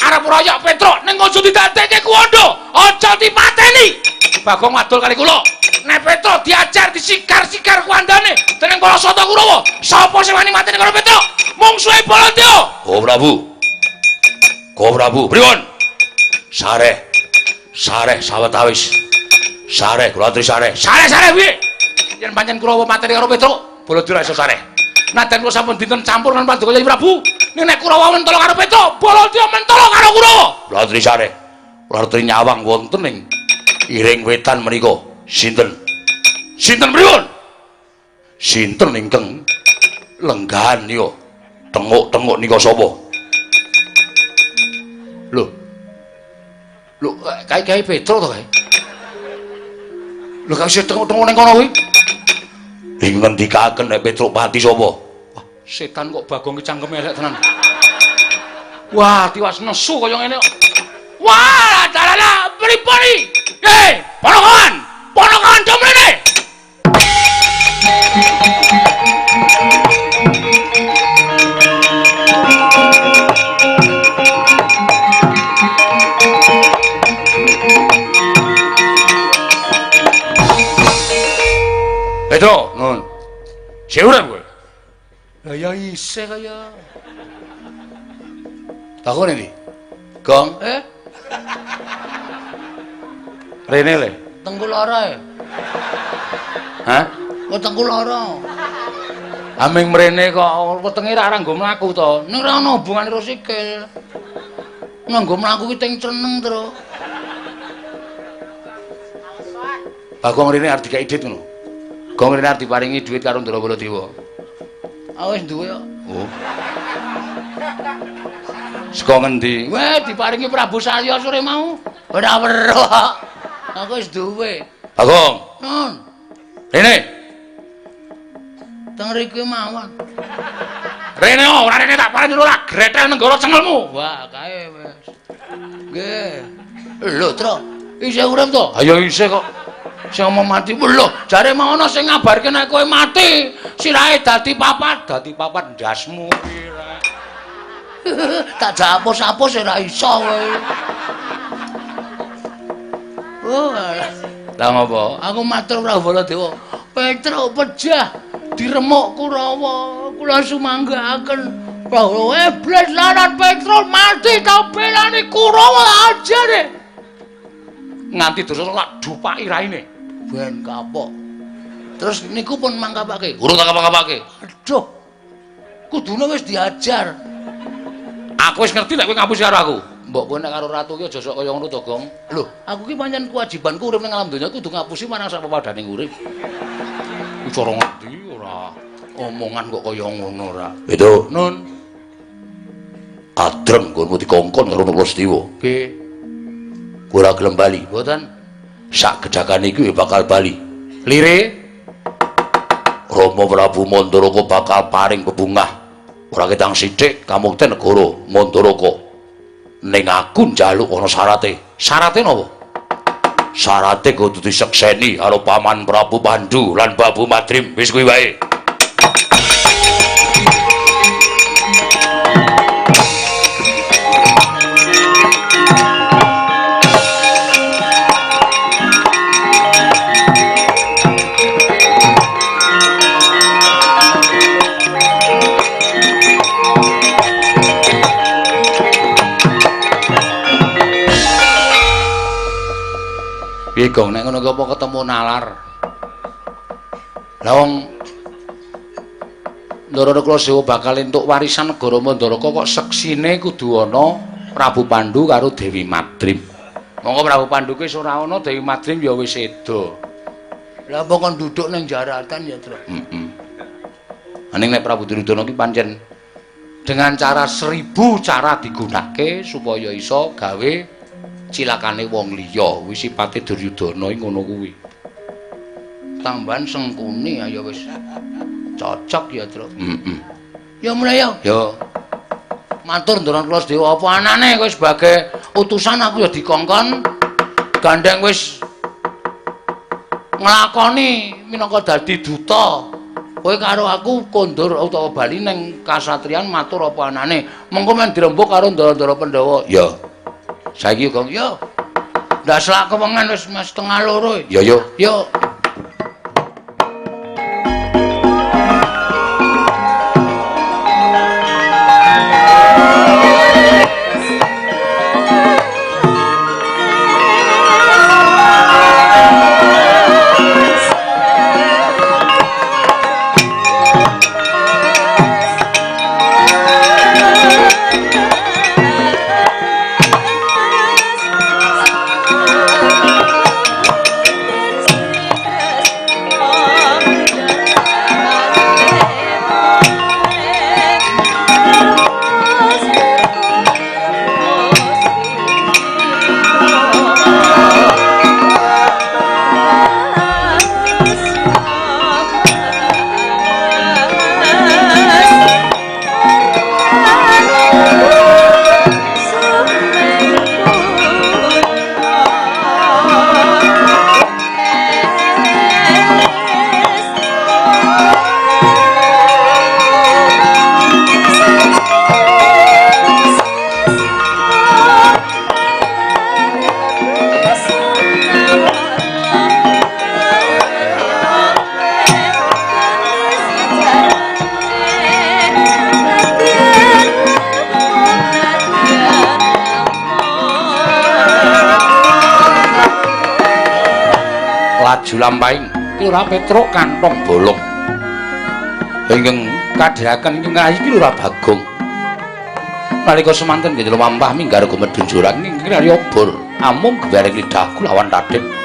A: arep royok Petruk ning aja didadekke kuwandha, aja dipateni. Bagong wadul kali kula. Nek Petruk diajar disigar-sigar kuwandane dening para sata Kurawa, sapa sing wani mateni karo Petruk? Mungsuhe Baladewa. Oh Prabu. Go Prabu, pripun? Sareh. Sareh sawetawis. Sareh kula aturi sareh. Sareh-sareh piye? Yen pancen Kurawa mateni karo Petruk, Baladewa ora iso sareh. Nadyan kula sampun dinten campur lan paduka Kyai Prabu, ning nek Kurawa mentala karo Petruk, Baladewa mentala karo Kurawa. Kula aturi sareh. Kula aturi nyawang wonten ing iring wetan menika. Sinten? Sinten pripun? Sinten ingkang lenggahan nika? Tenguk-tenguk nika sapa? Lho. Lho, kae-kae Petruk to kae? Lho kok isih tenguk-tenguk ning kono kuwi? Ing ngendikaken nek Petruk pati sapa? Wah,
B: setan kok Bagong ki cangkeme elek tenan. Wah, tiwas nesu kaya ngene kok. Wah, dalah pripun iki? Hei, ponokan! Ponokan do mrene.
A: Petro, nun. Isih urip kowe?
B: Lah ya isih kaya.
A: Takon endi? Gong,
B: eh?
A: Rene le.
B: Tengku lara e.
A: Hah?
B: Kok tengku lara?
A: Aming mrene kok wetenge ra nggo mlaku to.
B: Ning ora ana hubungane karo sikil. Nganggo mlaku ki teng ceneng, Tru.
A: Bagong rene arep dikeki dhit ngono. Gong rene arep diparingi dhuwit karo Ndara Baladewa.
B: Ah wis duwe kok.
A: Oh. Saka ngendi?
B: Weh diparingi Prabu Salya sore mau. Ora weruh. Aku wis duwe.
A: Bagong.
B: Nun.
A: Rene.
B: Teng riki mawon.
A: Rene ora rene tak parani ora gretel nenggara cengelmu.
B: Wah, kae wis. Nggih. Lho, Tru, isih urip to?
A: Ha ya isih kok.
B: Sing ngomong mati, lho, jare mau ana sing ngabarke nek kowe mati, sirahe dadi papat ndasmu iki. Tak apus-apus ora iso kowe. Oh,
A: lah ngopo?
B: Aku matur Prabu Baladewa. Petruk pejah diremuk Kurawa, kula sumanggaaken. Prabu iblis laran Petruk mati ta belani Kurawa aja deh.
A: Nganti dosa tak dupaki raine. Ben kapok. Terus niku pun mangkapake. Urung tak kapak-kapake. Aduh. Kudune wis diajar. Aku wis ngerti nek kowe ngapusi karo aku. Mbok kowe nek karo ratu ki aja sok kaya ngono to, Gong. Lho, aku ki pancen kewajibanku urip ning alam donya kudu ngapusi marang sak pepadane urip. Ku cara ngerti ora omongan kok kaya ngono ora. Beda, Nun. Adreng nggonmu dikongkon karo Nakula Sediwa. Nggih. Kowe ora gelem bali, mboten? Sak gedhakan iki bakal bali. Lire Rama Prabu Mandaraka bakal paring bebungah. Ora ketang sithik kamukten negara Mandaraka. Ning aku njaluk ana syarate. Syarate napa? Syarate kudu disekseni karo Paman Prabu Pandu lan Babu Madrim. Wis kuwi wae. Piye Gong nek ngono ki apa ketemu nalar? Lah wong Ndara Nakula Sedewa bakal entuk warisan negara Mandaraka kok seksine kudu ana Prabu Pandu karo Dewi Madrim. Monggo Prabu Pandu ki wis ora ana, Dewi Madrim ya wis seda. Lah apa kon duduk ning jaratan ya, Tru? Heeh. Ning nek Prabu Duryudana ki pancen dengan cara 1000 cara digunakake supaya iso gawe cilakane wong liya. Kuwi sipate Duryudana iki ngono kuwi. Tambahan Sengkuni ayo wis cocok ya, Tru. Heeh. Ya mulai ya. Ya. Matur Ndara Nakula Sedewa, apa anane kowe sebagai utusan aku ya dikongkon gandeng wis nglakoni minangka dadi duta. Kowe karo aku kondur utawa bali ning kasatriyan matur apa anane. Mengko men dirembug karo ndara-ndara Pandhawa. Ya. Saiki Gong, yo. Ndak selak kewengan wis 1:30. Ya yo. Yo. Laju lampahing Lurah Petruk kantong bolong ingkang kadhiraken ingkang rayi Lurah Bagong nalika semanten nggih lumampah minggar gumedhun jurang ingkang obor amung gewereng lidahku lawan Raden.